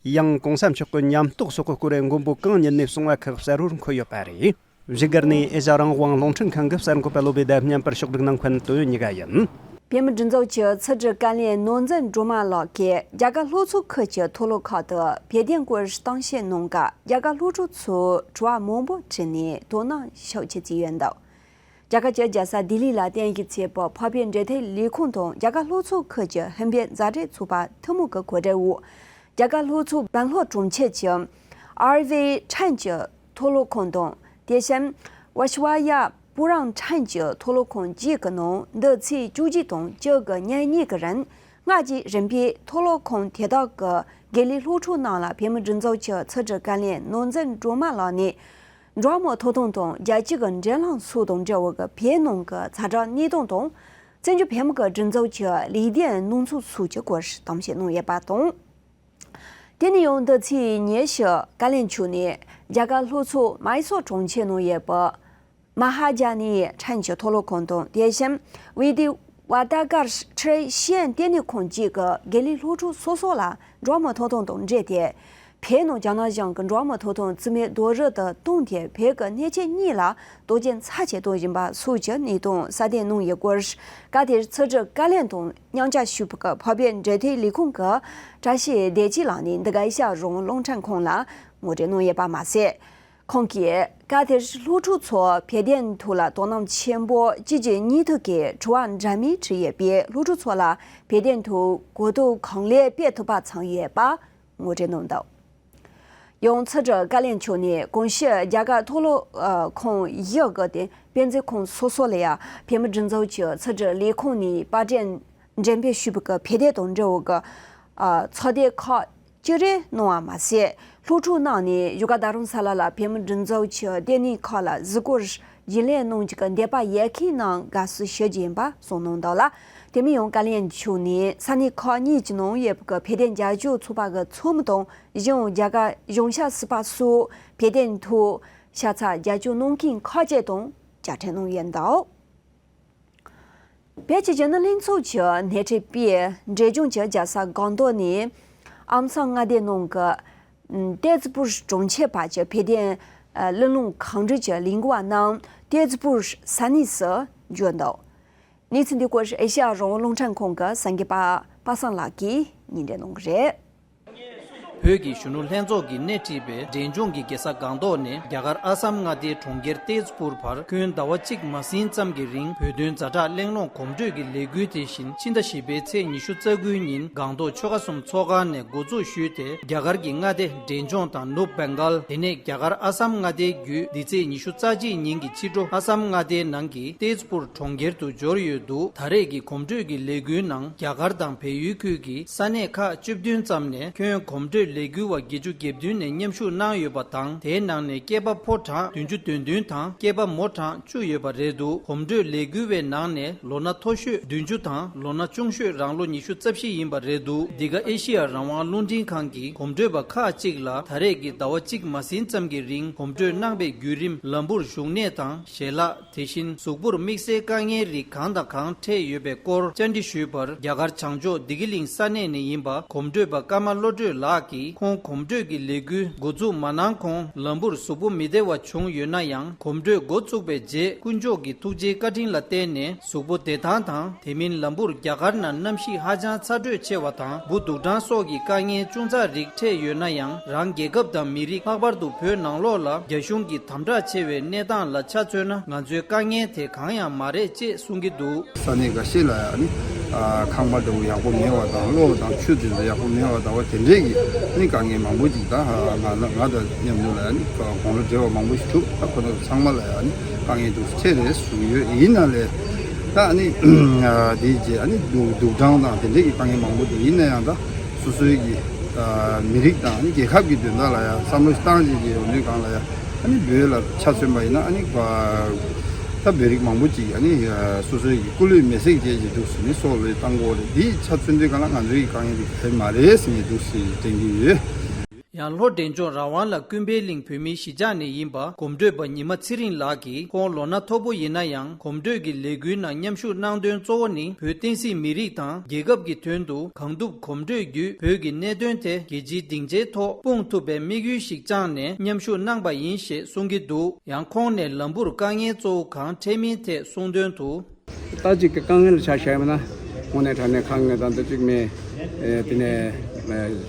ཡང་གོང་ས་མཆོག་གི་ཉམས་རྟོགས་སོགས་ཀྱི་སྐོར་མགོན་པོ་གང་ཉིད་ནས་གསུང་བ་ཁག་གསལ་བོར་འཁོད་ཡོད་པ་རེད། བཞུགས་སྒར་ནས་ཨེ་ཤ་རང་དབང་རླུང་འཕྲིན་ཁང་གི་གསར་འགོད་པ་བློ་བྷེ་དང་མཉམ་པར་ཕྱོགས་སྒྲིག་གནང་མཁན་དོན་ཡོད་གཉིས་ཀ་ཡིན། བོད་མིའི་སྒྲིག་འཛུགས་ཀྱི་ཚོགས་སྒྲིག་བཀའ་བློན་ནོར་འཛིན་སྒྲོལ་མ་ལགས་ཀྱིས་རྒྱ་གར་ལྷོ་ཕྱོགས་ཁུལ་གྱི་མཐོ་སློབ་ཁག་ཏུ་བོད་དོན་སྐོར་གཏམ་བཤད་གནང་སྐབས་རྒྱ་གར་སློབ་ཕྲུག་ཚོས་དྲི་བ་མང་པོ་དྲིས་ནས་དོ་སྣང་ཤུགས་ཆེ་བྱས་ཡོད་འདུག་རྒྱ་གར་གྱི་རྒྱལ་ས་ལྡི་ལི་ལ་རྟེན་གཞི་བྱས་པའི་འཕགས་བོད་འབྲེལ་མཐུད་ལས་ཁུངས་དང་རྒྱ་གར་ལྷོ་ཕྱོགས་ཁུལ་གྱི་ཧིན་བོད་མཛའ་འབྲེལ་ཚོགས་པ་ཐུན་མོང་གི་གོ་སྒྲིག་འོག་རྒྱ་གར་ལྷོ་ཕྱོགས་སྦེང་ལོར་གྲོང་ཁྱེར་གྱི་ཨར་ཝི་ཁྲན་གྱི་མཐོ་སློབ་ཁང་དང་། དེ་བཞིན་ཝ་ཤི་ཝ་ཡ་པུ་རང་ཁྲན་གྱི་མཐོ་སློབ་ཁང་བཅས་ཀྱི་ནང་འདི་ཚེས་བཅུ་གཅིག་དང་བཅུ་དགུ་ཉིན་གཉིས་ཀྱི་རིང་སྔ་རྗེས་རིམ་པས་མཐོ་སློབ་ཁང་དེ་དག་གི་དགེ་ལས་སློབ་ཕྲུག་རྣམས་ལ་བོད་མིའི་སྒྲིག་འཛུགས་ཀྱི་ཚོགས་སྒྲིག་བཀའ་བློན་ནོར་འཛིན་སྒྲོལ་མ་ལགས་ནས། འགྲོ་བ་མིའི་ཐོབ་ཐང་དང་རྒྱལ་སྤྱི་གི་འབྲེལ་ལམ་སོགས་དང་འབྲེལ་བའི་བོད་ནང་གི་ཛ་དྲག་གནད་དོན་དང་། བཙན་བྱོལ་བོད་མི་གི་སྒྲིག་འཛུགས་ཀྱི་ལས་དོན་གནང་ཚུལ་སོགས་ཀྱི་སྐོར་གཏམ་བཤད་གནང་ཡོད་པ་དང་། དེ་ནས་ཡང་འདི་ཚེས་ཉི་ཤུ་བཀའ་བློན་མཆོག་ནས་རྒྱ་གར་ལྷོ་ཕྱོགས་མའི་སོར་གྲོང་ཁྱེར་ནང་ཡོད་པའི་མ་ཧཱ་ཇཱ་ནི་ཕྲན་གྱི་མཐོ་སློབ་ཁང་དང་། དེ་བཞིན་ཝི་དི་ཝ་ཏཱ་ཀར་ཁྲི་ཤེས་ཡོན་ལྟེ་གནས་ཁང་བཅས་ཀྱི་དགེ་ལས་སློབ་ཕྲུག་སོ་སོ་ལ་འགྲོ་བ་མིའི་ཐོབ་ཐང་དང་འབྲེལ་ཏེ། བོད་ནང་རྒྱ་ནག་གཞུང་གིས་འགྲོ་བ་མིའི་ཐོབ་ཐང་རྩིས་མེད་རྡོག་རོལ་དུ་བཏང་སྟེ། བོད་ཀྱི་གནས་ཆེན་གཉིས་ལ་དོགས་ཟོན་ཚབས་ཆེ་གཏོང་བཞིན་པ་སོགས་ཀྱི་གནས་སྟངས་གསལ་སྟོན་གནང་ཡོད་སྐོར། སྐབས་དེར་ཕྱི་དྲིལ་བཀའ་བློན་དང་མཉམ་ཞུགས་ཞུས་པའི་བོད་པའི་འབྲེལ་མཐུད་ལས་ཁུངས་ཀྱི་བཀྲ་ཤིས་བདེ་སྐྱིད་ལགས་ནས་འདི་ག་ཨེ་ཤ་ཡ་རང་དབང་རླུང་འཕྲིན་ཁང་ལ་ངོ་སྤྲོད་གནང་ཡོད་པ་མ་ཟད། ཁོང་གིས་སྐབས་དེར་སློབ་ཕྲུག་ཚོ་བོད་དོན་ཐོག་ལ་དོ་སྣང་ཆེན་པོ་བྱེད་རྒྱུ་གཉིས་ཐོག་གི་དྲི་བ་འདྲ་མིན་དྲིས་ཡོད་པས། སློབ་ཕྲུག་ཚོ་ལ་བོད་དོན་ཐོག་གོ་རྟོགས་གང་ལེགས་སྤེལ་ཐུབ་པ་བྱུང་ཡོད་པ་ངོ་སྤྲོད་གནང་འདུག་ཡང་ཕྱི་དྲིལ་བཀའ་བློན་མཆོག་ནས་གོང་ཞུས་རྒྱ་གར་མཐོ་སློབ་ཨ་ཁང་བཞི་གི་དེ་དཔེ་མཛོད་ཁང་སོ་སོ་ལ་ཡང་བོད་མིའི་སྒྲིག་འཛུགས་ཀྱི་ཕྱི་དྲིལ་ལས་ཁུངས་ནས་པར་སྐྲུན་འགྲེམས་སྤེལ་ཞུས་པའི་བོད་དོན་དང་འབྲེལ་བའི་ཨ་ཚོགས་སྡེ་ཁག་ཅིག་རེ་གནང་བ་མ་ཟད། སློབ་ཕྲུག་རྣམས་ནས་བཞུགས་སྒར་རྡ་རམ་ས་ལ་ལ་བོད་མིའི་སྒྲིག་འཛུགས་ཀྱི་ལྟེ་གནས་ཁག་ལ་གཟིགས་སྐོར་རྒྱུན་ལས་གནང་རྒྱུ་གི་འདོད་པ་ཡོད་མཁན་རྣམས་དགའ་བསུ་ཞུ་རྒྱུ་ཡིན་པ་གསུངས་གནང་འདུག་ལ། དེ་མིན་ཡང་བཀའ་བློན་མཆོག་ནས་ས་གནས་ཁག་གཉིས་ཀྱི་ནང་ཡོད་པའི་བོད་དོན་རྒྱབ་སྐྱོར་ཚོགས་པ་གི་ཚོགས་མི་དང་། གཞན་ཡང་རྒྱ་གར་གཞུང་ཞབས་ཟུར་པ་སོགས་བོད་དོན་ཐོག་ཤ་ཚ་རྒྱབ་སྐྱོར་གནང་མཁན་ཁག་ཅིག་དང་མཇལ་འཕྲད་གནང་ཡོད་འདུག་བོད་ཀྱི་གཞོན་ནུ་ལྷན་ཚོགས་ཀྱི་སྣེ་ཁྲིད་པས་འབྲས་ལྗོངས་ཀྱི་རྒྱལ་ས་སྒང་ཏོག་ནས་ཨམ་སང་མངའ་སྡེ་ནང་གི་ཏེ་ཙི་པུར་གྲོང་ཁྱེར་བར་གྱི་བོད་དོན་གླེང་སློང་གང་འདྲ་གྱི་ལས་འགུལ་བ་རྣམས་ཏེ་ཙི་པུར་ས་གནས་སུ་འབྱོར་འདུག་གནས་ཚུལ་འདི་སྐོར་ཨེ་ཤ་ཡ་རང་དབང་རླུང་འཕྲིན་ཁང་གི་གསར་འགོད་པ་པ་སངས་ལགས་ཀྱིས་སྙན་སྒྲོན་གནང་གི་རེད། བོད་ཀྱི་གཞོན་ནུ་ལྷན་ཚོགས་ཀྱིས་སྣེ་ཁྲིད་པའི་འབྲས་ལྗོངས་ཀྱི་རྒྱལ་ས་སྒང་ཏོག་ནས་རྒྱ་གར་ཨ་སམ་མངའ་སྡེའི་གྲོང་ཁྱེར་ཏེ་ཙི་པུར་བར་ཁྱོན་ཟླ་བ་གཅིག་མ་ཟིན་ཙམ་གྱི་རིང་བོད་དོན་ཛ་དྲག་གླེང་སློང་གོམ་བགྲོད་ཀྱི་ལས་འགུལ་དེ་བཞིན་ཕྱི་ཟླ་བཞི་པའི་ཚེས་ཉི་ཤུ་རྩ་དགུའི་ཉིན་སྒང་ཏོག་ཆོལ་ཁ་གསུམ་ཚོགས་ཁང་ནས་འགོ་འཛུགས་ཞུས་ཏེ། རྒྱ་གར་གྱི་མངའ་སྡེ་འབྲས་ལྗོངས་དང་ནུབ་བེང་གལ། དེ་ནས་རྒྱ་གར་ཨ་སམ་མངའ་སྡེའི་བརྒྱུད་འདི་ཚེས་ཉི་ཤུ་རྩ་གཅིག་ཉིན་གྱི་ཕྱི་དྲོ་ཨ་སམ་མངའ་སྡེའི་ནང་གི་ཏེ་ཙི་པུར་གྲོང་ཁྱེར་དུ་འབྱོར་ཡོད་འདུག་ད་རེས་ཀྱི་གོམ་བགྲོད་ཀྱི་ལས་འགུལ་ནང་རྒྱ་གར་དང་བལ་ཡུལ་ཁུལ་གྱི་ས་གནས་ཁག་བཅུ་བདུན་ཙམ་ནས་ཁྱོན་གོམ་བགྲོད་ལས་འགུལ་བ་བརྒྱད་ཅུ་གྱ་བདུན་ནས་མཉམ་ཞུགས་གནང་ཡོད་པ་དང་། དེའི་ནང་ནས་སྐྱེས་པ་ཕོ་གྲངས་བདུན་ཅུ་དོན་བདུན་དང་སྐྱེས་པ་མོ་གྲངས་བཅུ་ཡོད་པ་རེད་འདུག་གོམ་བགྲོད་ལས་འགུལ་བའི་ནང་ནས་ལོ་ན་མཐོ་ཤོས་བདུན་ཅུ་དང་ལོ་ན་ཆུང་ཤོས་རང་ལོ་ཉི་ཤུ་རྩ་བཞི་ཡིན་པ་རེད་འདུག་འདི་ག་ཨེ་ཤི་ཡ་རང་དབང་རླུང་འཕྲིན་ཁང་གིས་གོམ་བགྲོད་པ་ཁག་ཅིག་ལ་ད་རེས་ཀྱི་ཟླ་བ་གཅིག་མ་ཟིན་ཙམ་གྱི་རིང་གོམ་བགྲོད་གནང་པའི་བརྒྱུད་རིམ། ལམ་བུར་བཞུགས་གནས་དང་ཞལ་ལག་དེ་བཞིན་གཟུགས་པོར་དམིགས་བསལ་དཀའ་ངལ་རིགས་གང་དང་གང་འཕྲད་ཡོད་པའི་སྐོར་བཅར་འདྲི་ཞུས་པར། རྒྱ་གར་བྱང་ཕྱོགས་བདེ་སྐྱིད་གླིང་ས་གནས་ནས་ཡིན་པ་གོམ་བགྲོད་པ་ཀརྨ་བློ་གྲོས་ལགས་ཀྱིས་ཁོང་གོམ་བགྲོད་ཀྱི་ལས་འགུལ་འགོ་འཛུགས་མ་གནང་གོང་ལམ་བུར་གཟུགས་པོ་མི་བདེ་བ་བྱུང་ཡོད་ན་ཡང་། གོམ་བགྲོད་འགོ་བཙུགས་པའི་རྗེས་དཀོན་མཆོག་གི་ཐུགས་རྗེའི་བཀའ་དྲིན་ལ་བརྟེན་ནས་གཟུགས་པོ་བདེ་ཐང་དང་། དེ་མིན་ལམ་བུར་རྒྱ་གར་ནང་གནམ་གཤིས་ཧ་ཅང་ཚ་དྲོད་ཆེ་བ་དང་འབུ་དུག་སྦྲང་སོགས་ཀྱི་དཀའ་ངལ་ཅུང་ཙག་རིགས་འཕྲད་ཡོད་ན་ཡང་། རང་རྒྱལ་ཁབ་དང་མི་རིགས་ལྷག་པར་དུ་བོད་ནང་ལོགས་ལ་རྒྱ་གཞུང་གིས་དམ་དྲག་ཆེ་བའི་གནས་སྟངས་ལ་ཆ་མཚོན་ན་ང་ཚོའི་དཀའ་ངལ་དེ་གང་ཡང་མ་རེད་ཅེས་གསུང་གི་འདུག་ས་གནས་འགའ་ཤས་ལ་ཡང་ནི་ཨ་ཁང་པ་འདྲ་བོ་ཡག་པོ་མེད་པ་དང་གློག་དང་ཆུ་དེ་ཚོ་ཡག་པོ་མེད་པ་ལྟ་བུ་དེ་འདྲས་ཀྱི་ནི་དཀའ་ངལ་མང་པོ་ཅིག་ད་ང་ང་དང་མཉམ་དུ་ལ་ཡང་ནི་དགུང་ལོ་བགྲེས་པ་མང་པོ་ཞིག་འདུག་ད་ཁོ་ཚོ་ཚང་མ་ལ་ཡང་ནི་དཀའ་ངལ་འདུག་ཆེ་རེད་གསུང་གི་ཡོད། ཡིན་ན་ལས་ད་ནི་དེའི་རྗེས་ནི་སྡུག་སྡུག་གྲང་དང་དེ་འདྲས་ཀྱི་དཀའ་ངལ་མང་པོ་འདུག་ཡིན་ན་ཡང་ད་སོ་སོའི་གི་མི་རིགས་དང་ནི་རྒྱལ་ཁབ་ཀྱི་དོན་དག་ལ་ཡང་བསམ་བློ་ཞིག་བཏང་བྱས་ཀྱི་ཡོང་དུས་སྒང་ལ་ཡང་ནི་བོད་ལ་ཆ་མཚོན་པ་ཡིན་ན་ནི་ད་བོད་རིགས་མང་པོ་ཅིག་ནི་སོ་སོའི་གི་སྐུ་ལུས་མེ་བསྲེགས་བྱས་ཀྱི་འདུག་ཟེར་ནས་སྲོག་བློས་བཏང་གི་ཡོད་རེད། འདི་ཆ་མཚོན་དུས་སྒང་ལ་ང་ཚོའི་གི་དཀའ་ངལ་འདི་ག་ཡེ་མ་རེད་ཟེར་ནས་འདུག་ཟེར་དྲན་གྱི་ཡོད། ཡང་ལྷོ་འབྲས་ལྗོངས་རང་དབང་ལ་ཀུན་ཕན་གླིང་བོད་མིའི་གཞིས་ཆགས་ནས་ཡིན་པ་གོམ་བགྲོད་པ་ཉི་མ་ཚེ་རིང་ལགས་ཀྱིས་ཁོང་ལོ་ན་མཐོ་པོ་ཡིན་ན་ཡང་གོམ་བགྲོད་ཀྱི་ལས་འགུལ་ནང་མཉམ་ཞུགས་གནང་དོན་གཙོ་བོ་ནི་བོད་བསྟན་སྲིད་མི་རིགས་དང་རྒྱལ་ཁབ་ཀྱི་དོན་དུ་གང་ཐུབ་གོམ་བགྲོད་བརྒྱུད་བོད་ཀྱི་གནད་དོན་དེ་རྒྱལ་སྤྱིའི་སྡིངས་ཆའི་ཐོག་སྤུངས་ཐུབ་པའི་དམིགས་ཡུལ་ཞིག་བཅངས་ནས་མཉམ་ཞུགས་གནང་པ་ཡིན་ཞེས་གསུང་གི་འདུག་ཡང་ཁོང་ནས་ལམ་བུར་དཀའ་ངལ་གཙོ་བོ་གང་འཕྲད་མིན་ཐད་གསུངས་དོན་དུ། ད་ཅིག་གི་དཀའ་ངལ་ཆ་བཞག་ཡོད་ན་དངོས་གནས་དྲང་གནས་དཀའ་ངལ་ད་འདི་གཅིག་མེད། ཨེ་དེ་ནས་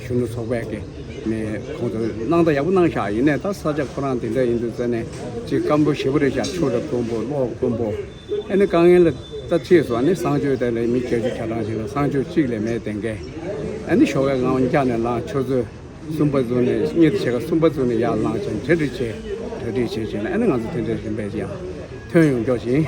གཞོན་ནུ་ཚོགས་པས་ཀྱི་མེད་ཁོང་ཚོ་གནང་ད་ཡག་པོ་གནང་བཞག་ཡིན་ནའི་ད་ས་ཆ་ཁོ་རང་དེ་འདྲ་ཡིན་དུས་ཙ་ནས་ཅིག་སྐམ་པོ་ཞེ་པོ་རེད་བཞག་ཆུ་རེ་དཀོན་པོ་གློག་དཀོན་པོ་ཨ་ནི་དཀའ་ངལ་ལ་ད་ཕྱིས་སུ་ཨ་ནི་གསང་སྤྱོད་དེ་ལས་མི་བརྒྱད་ཅུ་གྱ་གྲངས་ཤིག་ལ་གསང་སྤྱོད་གཅིག་ལས་མེད་དེང་གས་ཨ་ནི་ཞོགས་ཀས་ངང་འཁྱག་ནས་ལངས་ཆུ་ཚོད་གསུམ་པ་བཟུང་ནས་གཉིས་དང་ཕྱེད་ཀ་གསུམ་པ་བཟུང་ནས་ཡར་ལངས་བྱས་གྲ་སྒྲིག་བྱས་གྲ་སྒྲིག་བྱས་བྱས་ནས་ཨ་ནི་ང་ཚོ་དེ་འདྲའི་རིམ་པས་ཀྱང་ཐོན་ཡོང་ཀྱོག་ཅིང་།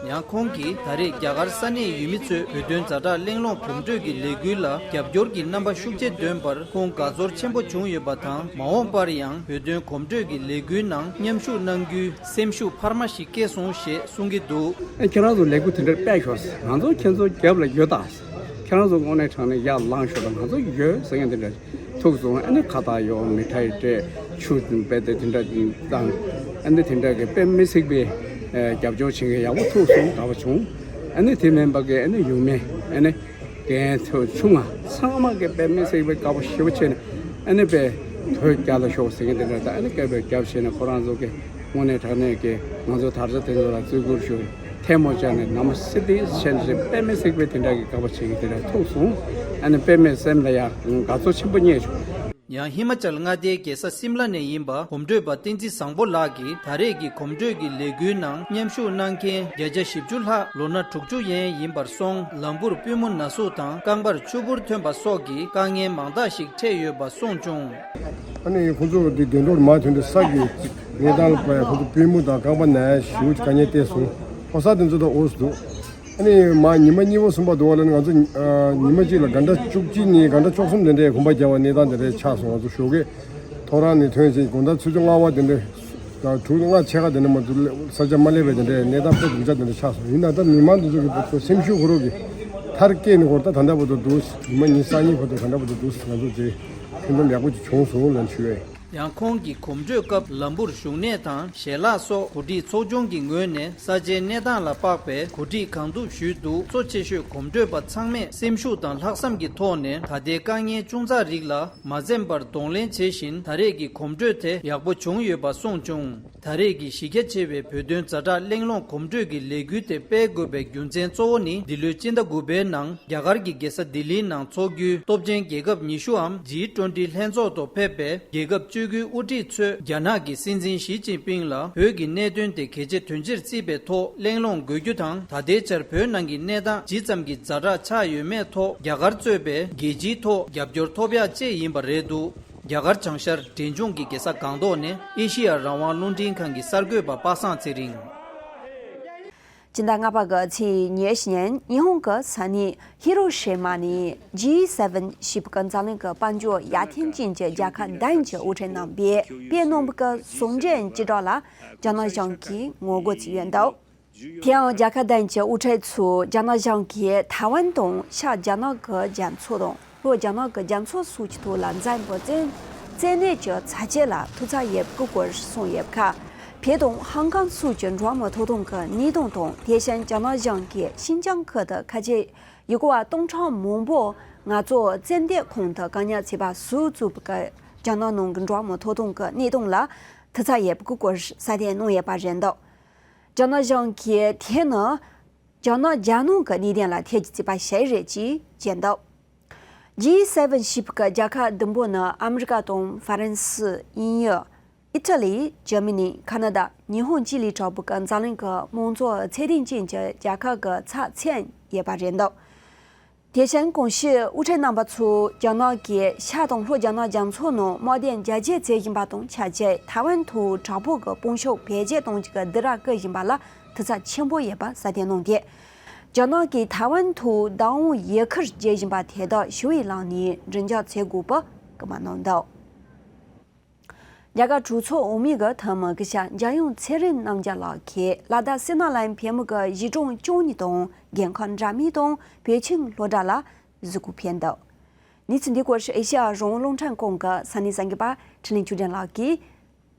ཡང་ཁོང་གིས་ད་རེས་རྒྱ་གར་ས་གནས་ཡུལ་མི་ཚོས་བོད་དོན་ཛ་དྲག་གླེང་སློང་གོམ་བགྲོད་ཀྱི་ལས་འགུལ་ལ་རྒྱབ་སྐྱོར་གྱི་རྣམ་པ་ཤུགས་ཆེ་བཏོན་པར་ཁོང་དགའ་ཚོར་ཆེན་པོ་བྱུང་ཡོད་པ་དང་། མ་འོངས་པར་ཡང་བོད་དོན་གོམ་བགྲོད་ཀྱི་ལས་འགུལ་ནང་མཉམ་ཞུགས་གནང་རྒྱུའི་སེམས་ཤུགས་འཕར་མ་ཞིག་སྐྱེས་སོང་ཞེས་གསུང་གི་འདུག། ཨེ། ཁྱེད་རང་ཚོ་ལས་འགུལ་དེ་འདྲར་སྤེལ་ཤོག། ང་ཚོ་ཁྱེད་ཚོ་རྒྱབ་ལ་ཡོད་ད། ཁྱེད་རང་ཚོ་དངོས་གནས་དྲང་གནས་ཡར་ལངས་ཤོག་ད། ང་ཚོ་ཡོད་ཟེར་མཁན་དེ་འདྲ་ཐུག་སོང་། ཨ་ནི་ཁ་བཏགས་ཡོད། མི་ཐའི་སྤྲད། ཆུ་དཔེ་དེ་དེ་འདྲ་བཏང་། ཨ་ནི་དེ་འདྲ་གི་དཔེ་མི་སྲིད་པའི་ཨེ་རྒྱབ་སྐྱོར་བྱེད་མཁན་ཡག་པོ་ཐུག་སོང་། དགའ་པོ་བྱུང་། ཨ་ནི་དེ་མིན་པ་གི་ཨ་ནི་ཡུལ་མི་ཨ་ནི་རྒན་ཚོ་ཆུང་ང་ཚང་མ་གི་དཔེ་མི་སྲིད་པའི་དགའ་པོ་ཞེ་པོ་བྱས་ནས། ཨ་ནི་དཔེ་བོད་རྒྱལ་ལ་ཤོག་ཟེར་མཁན་དེ་འདྲ་དང་། ཨ་ནི་སྐད་འབོད་རྒྱབ་བྱས་ནས་ཁོ་རང་ཚོ་གི་དངོས་གནས་དྲང་གནས་ཀྱི་ང་ཚོ་དར་ཆ་དེ་ཚོ་ལ་བརྩི་བཀུར་ཞུ། ཐལ་མོ་སྦྱར་ནས་ནམ་སི་ཏི་ཆེན་རེ་དཔེ་མི་སྲིད་པའི་དེ་འདྲ་གི་དགའ་པོ་བྱེད་ཀྱི་དེ་འདྲ་ཐུག་སོང་། ཨ་ནི་དཔེ་མི་སེམས་ལ་ཡང་དགའ་ཚོར་ཆེན་པོ་རྙེད་བྱུང་། ཡང་ཧི་མ་ཅལ་མངའ་སྡེའི་རྒྱལ་ས་སིམ་ལ་ནས་ཡིན་པ་གོམ་བགྲོད་པ་བསྟན་འཛིན་བཟང་པོ་ལགས་ཀྱིས་ད་རེས་ཀྱི་གོམ་བགྲོད་ཀྱི་ལས་འགུལ་ནང་མཉམ་ཞུགས་གནང་མཁན་བརྒྱ་ཆ་བཞི་བཅུ་ལྷག་ལོ་ན་དྲུག་ཅུ་ཡན་ཡིན་པར་སོང་། ལམ་བུར་པུས་མོ་ན་ཟུག་དང་རྐང་པར་ཆུ་བུར་ཐོན་པ་སོགས་ཀྱི་དཀའ་ངལ་མང་དག་ཞིག་འཕྲད་ཡོད་པ་གསུངས་བྱུང་། ཨ་ནི་ཁོང་ཚོ་འདི་གདན་ཐོག་མར་ཐོན་དུས་ས་གི་གནས་སྟངས་ལ་དཔག་ཡ་ཁོང་ཚོ་པུས་མོ་དང་རྐང་པ་ན་ཡ་ཞེ་པོ་ཅིག་དཀའ་ངལ་འཕྲད་སོང་། ཕོ་གསར་དེ་ཚོ་ད་འོས་སུ་འདུག། ཨ་ནི་མ་ཉི་མ་གཉིས་པ་གསུམ་པ་འདུག་བ་ལ་ནི་ང་ཚོ་ཨ་ཉི་མ་གཅིག་ལ་གྷན་ཊ་བཅུ་གཅིག་ནས་གྷན་ཊ་བཅུ་གསུམ་དེ་འདྲའི་གོམ་པ་རྒྱག་པ་གནས་སྟངས་དེ་འདྲའི་ཆགས་སོང་། ང་ཚོ་ཞོགས་ཀས་ཐོ་རངས་ནས་ཐོན་ཞིང་དགོང་དག་ཆུ་ཚོད་ལྔ་པ་དེ་འདྲའི་དྲུག་ལྔ་ཕྱེད་ཀ་དེ་འདྲ་མ་གཏོགས་ས་ཆ་མ་སླེབས་པའི་དེ་འདྲའི་གནས་སྟངས་དཔེ་སྡུག་ཅག་དེ་འདྲ་ཆགས་སོང་། ཡིན་ན་ད་མི་མང་དེ་ཚོ་གི་སེམས་ཤུགས་ཤོར་བ་གི་མཐར་སྐྱེལ་ནས་ཧོར་ད་ད་ལྟ་བར་དུ་འདུག། ཉི་མ་ཉི་ཤུ་རྩ་གཉིས་བར་དུ་ད་ལྟ་བར་དུ་འདུག། ང་ཚོ་དེ་ཕན་ཐོགས་ཡག་པོ་ཅིག་བྱུང་སོང་ལབ་ཞུ་ཡས། ཡང་ཁོང་གིས་གོམ་བགྲོད་སྐབས་ལམ་བུར་བཞུགས་གནས་དང་ཞལ་ལག་སོགས་གོ་སྒྲིག་ཚོགས་ཆུང་གི་ངོས་ནས་ས་ཆའི་གནས་སྟངས་ལ་དཔག་པའི་གོ་སྒྲིག་གང་ཐུབ་ཞུས་འདུག། གཙོ་ཆེ་ཤོས་གོམ་བགྲོད་པ་ཚང་མས་སེམས་ཤུགས་དང་ལྷག་བསམ་གྱི་ཐོག་ནས་ད་ལྟའི་དཀའ་ངལ་ཅུང་ཙག་རིགས་ལ་མ་འཛེམས་པར་གདོང་ལེན་བྱེད་བཞིན་ད་རེས་ཀྱི་གོམ་བགྲོད་དེ་ཡག་པོ་བྱུང་ཡོད་པ་གསུངས་བྱུང་། ད་རེས་ཀྱི་གཞི་རྒྱ་ཆེ་བའི་བོད་དོན་ཛ་དྲག་གླེང་སློང་གོམ་བགྲོད་ཀྱི་ལས་འགུལ་དེ་སྤེལ་དགོས་པའི་རྒྱུ་མཚན་གཙོ་བོ་ནི། འདི་ལོའི་སྤྱི་ཟླ་དགུ་པའི་ནང་རྒྱ་གར་གྱི་རྒྱལ་ས་ལྡི་ལིའི་ནང་འཚོགས་རྒྱུའི་སྟོབས་ཆེན་རྒྱལ་ཁབ་ཉི་ཤུའམ་ཇི་ཊུ་ཝེན་ཊི་ལྷན་ཚོགས་ཐོག་ཕེབས་པའི་རྒྱལ་ཁབ་བཅུ་དགུའི་དབུ་ཁྲིད་ཚོས་རྒྱ་ནག་གི་སྲིད་འཛིན་ཞི་ཅིན་ཕིང་ལ་བོད་ཀྱི་གནད་དོན་དེ་གལ་ཆེ་དོན་ཆེར་བརྩིས་པའི་ཐོག་གླེང་སློང་དགོས་རྒྱུ་དང་། ད་ལྟའི་ཆར་བོད་ནང་གི་གནས་སྟངས་ཇི་ཙམ་གྱི་ཛ་དྲག་ཆགས་ཡོད་མེད་ཐོག་རྒྱ་གར་གཙོས་པའི་རྒྱལ་སྤྱིའི་ཐོག་རྒྱབ་སྐྱོར་ཐོབ་ཡག་བཅས་ཡིན་པ་རེད་འདུག། རྒྱ་གར་བྱང་ཤར་འབྲས་ལྗོངས་ཀྱི་རྒྱལ་ས་སྒང་ཏོག་ནས་ཨེ་ཤེ་ཡ་རང་དབང་རླུང་འཕྲིན་ཁང་གི་གསར་འགོད་པ་པ་སངས་ཚེ་རིང་། སྤྱི་ཟླ་ལྔ་པ་གི་ཚེས་ཉེར་བཞི་ཉིན་ཉི་ཧོང་གི་ས་གནས་ཧི་རོ་ཤི་མ་ནས་ཇི་སེ་ཝེན་ཞེས་པའི་འཛམ་གླིང་གི་དཔལ་འབྱོར་ཡར་ཐོན་ཅན་གྱི་རྒྱལ་ཁབ་བདུན་གྱི་དབུ་ཁྲིད་རྣམ་པས་དཔལ་ནོར་བུ་གི་ཟུང་འབྲེལ་བྱེད་སྒྲིག་ལ་རྒྱ་ནག་གཞུང་གིས་ངོ་རྒོལ་བྱས་ཡོད་འདུག། དེ་ཡང་རྒྱལ་ཁབ་བདུན་གྱི་དབུ་ཁྲིད་ཚོས་རྒྱ་ནག་གཞུང་གིས་ཐའེ་ཝན་དང་ཤར་རྒྱ་ནག་གི་རྒྱ་མཚོ་དང་། ལྷོ་རྒྱ་ནག་གི་རྒྱ་མཚོ་སོགས་ཀྱི་ཐོག་ལ་འཛམ་བུ་བཙན་བཙན་གནོན་གྱི་ཚ་རྒྱས་ལ་ཐུགས་འཚབ་ཡོད་པའི་སྐོར་གསུངས་ཡོད་ཁར། བོད་དང་ཧང་ཀང་སོགས་ཀྱི་འགྲོ་བ་མིའི་ཐོབ་ཐང་གི་གནས་སྟངས་དང་། དེ་བཞིན་རྒྱ་ནག་གཞུང་གིས་ཤིན་ཅང་ཁུལ་དུ་ཁ་ཆེ་ཡུལ་སྐོར་བ་སྟོང་ཕྲག་མང་པོ་ངལ་རྩོལ་བཙན་འདེད་ཁང་དུ་བཀག་ཉར་བྱས་པ་སོགས་གཙོས་པའི་རྒྱ་ནག་ནང་གི་འགྲོ་བ་མིའི་ཐོབ་ཐང་གི་གནས་སྟངས་ལ་ཐུགས་འཚབ་ཡོད་པའི་སྐོར་གསལ་སྟོན་གནང་ཡོད་པ་རེད་འདུག། རྒྱ་ནག་གཞུང་གིས་དེ་ནི་རྒྱ་ནག་རྒྱལ་ནང་གི་གནད་དོན་ལ་ཐེ་ཇུས་བྱས་པ་ཞིག་རེད་ཅེས་བརྗོད་འདུག། ཇི་སེ་ཝེན་ཞེས་པའི་རྒྱལ་ཁབ་བདུན་པོ་ནི་ཨ་མི་རི་ཀ་དང་ཧྥ་རན་སི། དབྱིན་ཡུལ། ཨི་ཊ་ལི། འཇར་མ་ནི། ཁ་ན་ཌ། ཉི་ཧོང་བཅས་ལས་གྲུབ་པའི་འཛམ་གླིང་གི་དམངས་གཙོ་ཚད་ལྡན་ཅན་གྱི་རྒྱལ་ཁབ་ཀྱི་ཚབ་མཚོན་ཡོད་པ་རེད་འདུག། དེ་བཞིན་གོང་ཞུས་དབུ་ཁྲིད་རྣམ་པ་ཚོས་རྒྱ་ནག་གིས་ཤར་དང་ལྷོ་རྒྱ་ནག་རྒྱ་མཚོ་ནང་དམག་དོན་རྒྱ་སྐྱེད་བྱེད་བཞིན་པ་དང་ཆབས་ཅིག་ཐའེ་ཝན་ཐོག་དྲག་པོ་གི་དཔུང་ཤུགས་བེད་སྤྱོད་གཏོང་རྒྱུ་གི་སྡིགས་ར་བསྐུལ་བཞིན་པ་ལ་ཐུགས་འཚབ་ཆེན་པོ་ཡོད་པ་གསལ་སྟོན་གནང་སྟེ། རྒྱ་ནག་གིས་ཐའེ་ཝན་ཐོག་བདག་དབང་ཡོད་ཁུལ་བྱེད་བཞིན་པ་དེ་དག་ཞི་བའི་ལམ་ནས་མགྲིན་ཚབ་བྱེད་དགོས་པའི་སྐུལ་མ་གནང་འདུག། རྒྱ་གར་གྲོས་ཚོགས་འོག་མའི་གི་འཐུས་མི་སྐུ་ཞབས་འཇམ་དབྱངས་ཚེ་རིང་རྣམ་རྒྱལ་ལགས་ཀྱིས་ལ་དྭགས་སི་ན་ལན་བོད་མི་གི་གཞིས་གྲོང་བཅུ་གཉིས་དང་རྒྱལ་ཁབ་འདྲ་མིན་དང་བོད་ཁྱིམ་སློབ་གྲྭ་ལ་གཟིགས་སྐོར་ཕེབས་འདུག། གནས་ཚུལ་འདི་སྐོར་ཨེ་ཤེ་ཡ་རང་དབང་རླུང་འཕྲིན་ཁང་གི་ས་གནས་གསར་འགོད་པ་འཕྲིན་ལས་ཆོས་སྒྲོན་ལགས་ཀྱིས་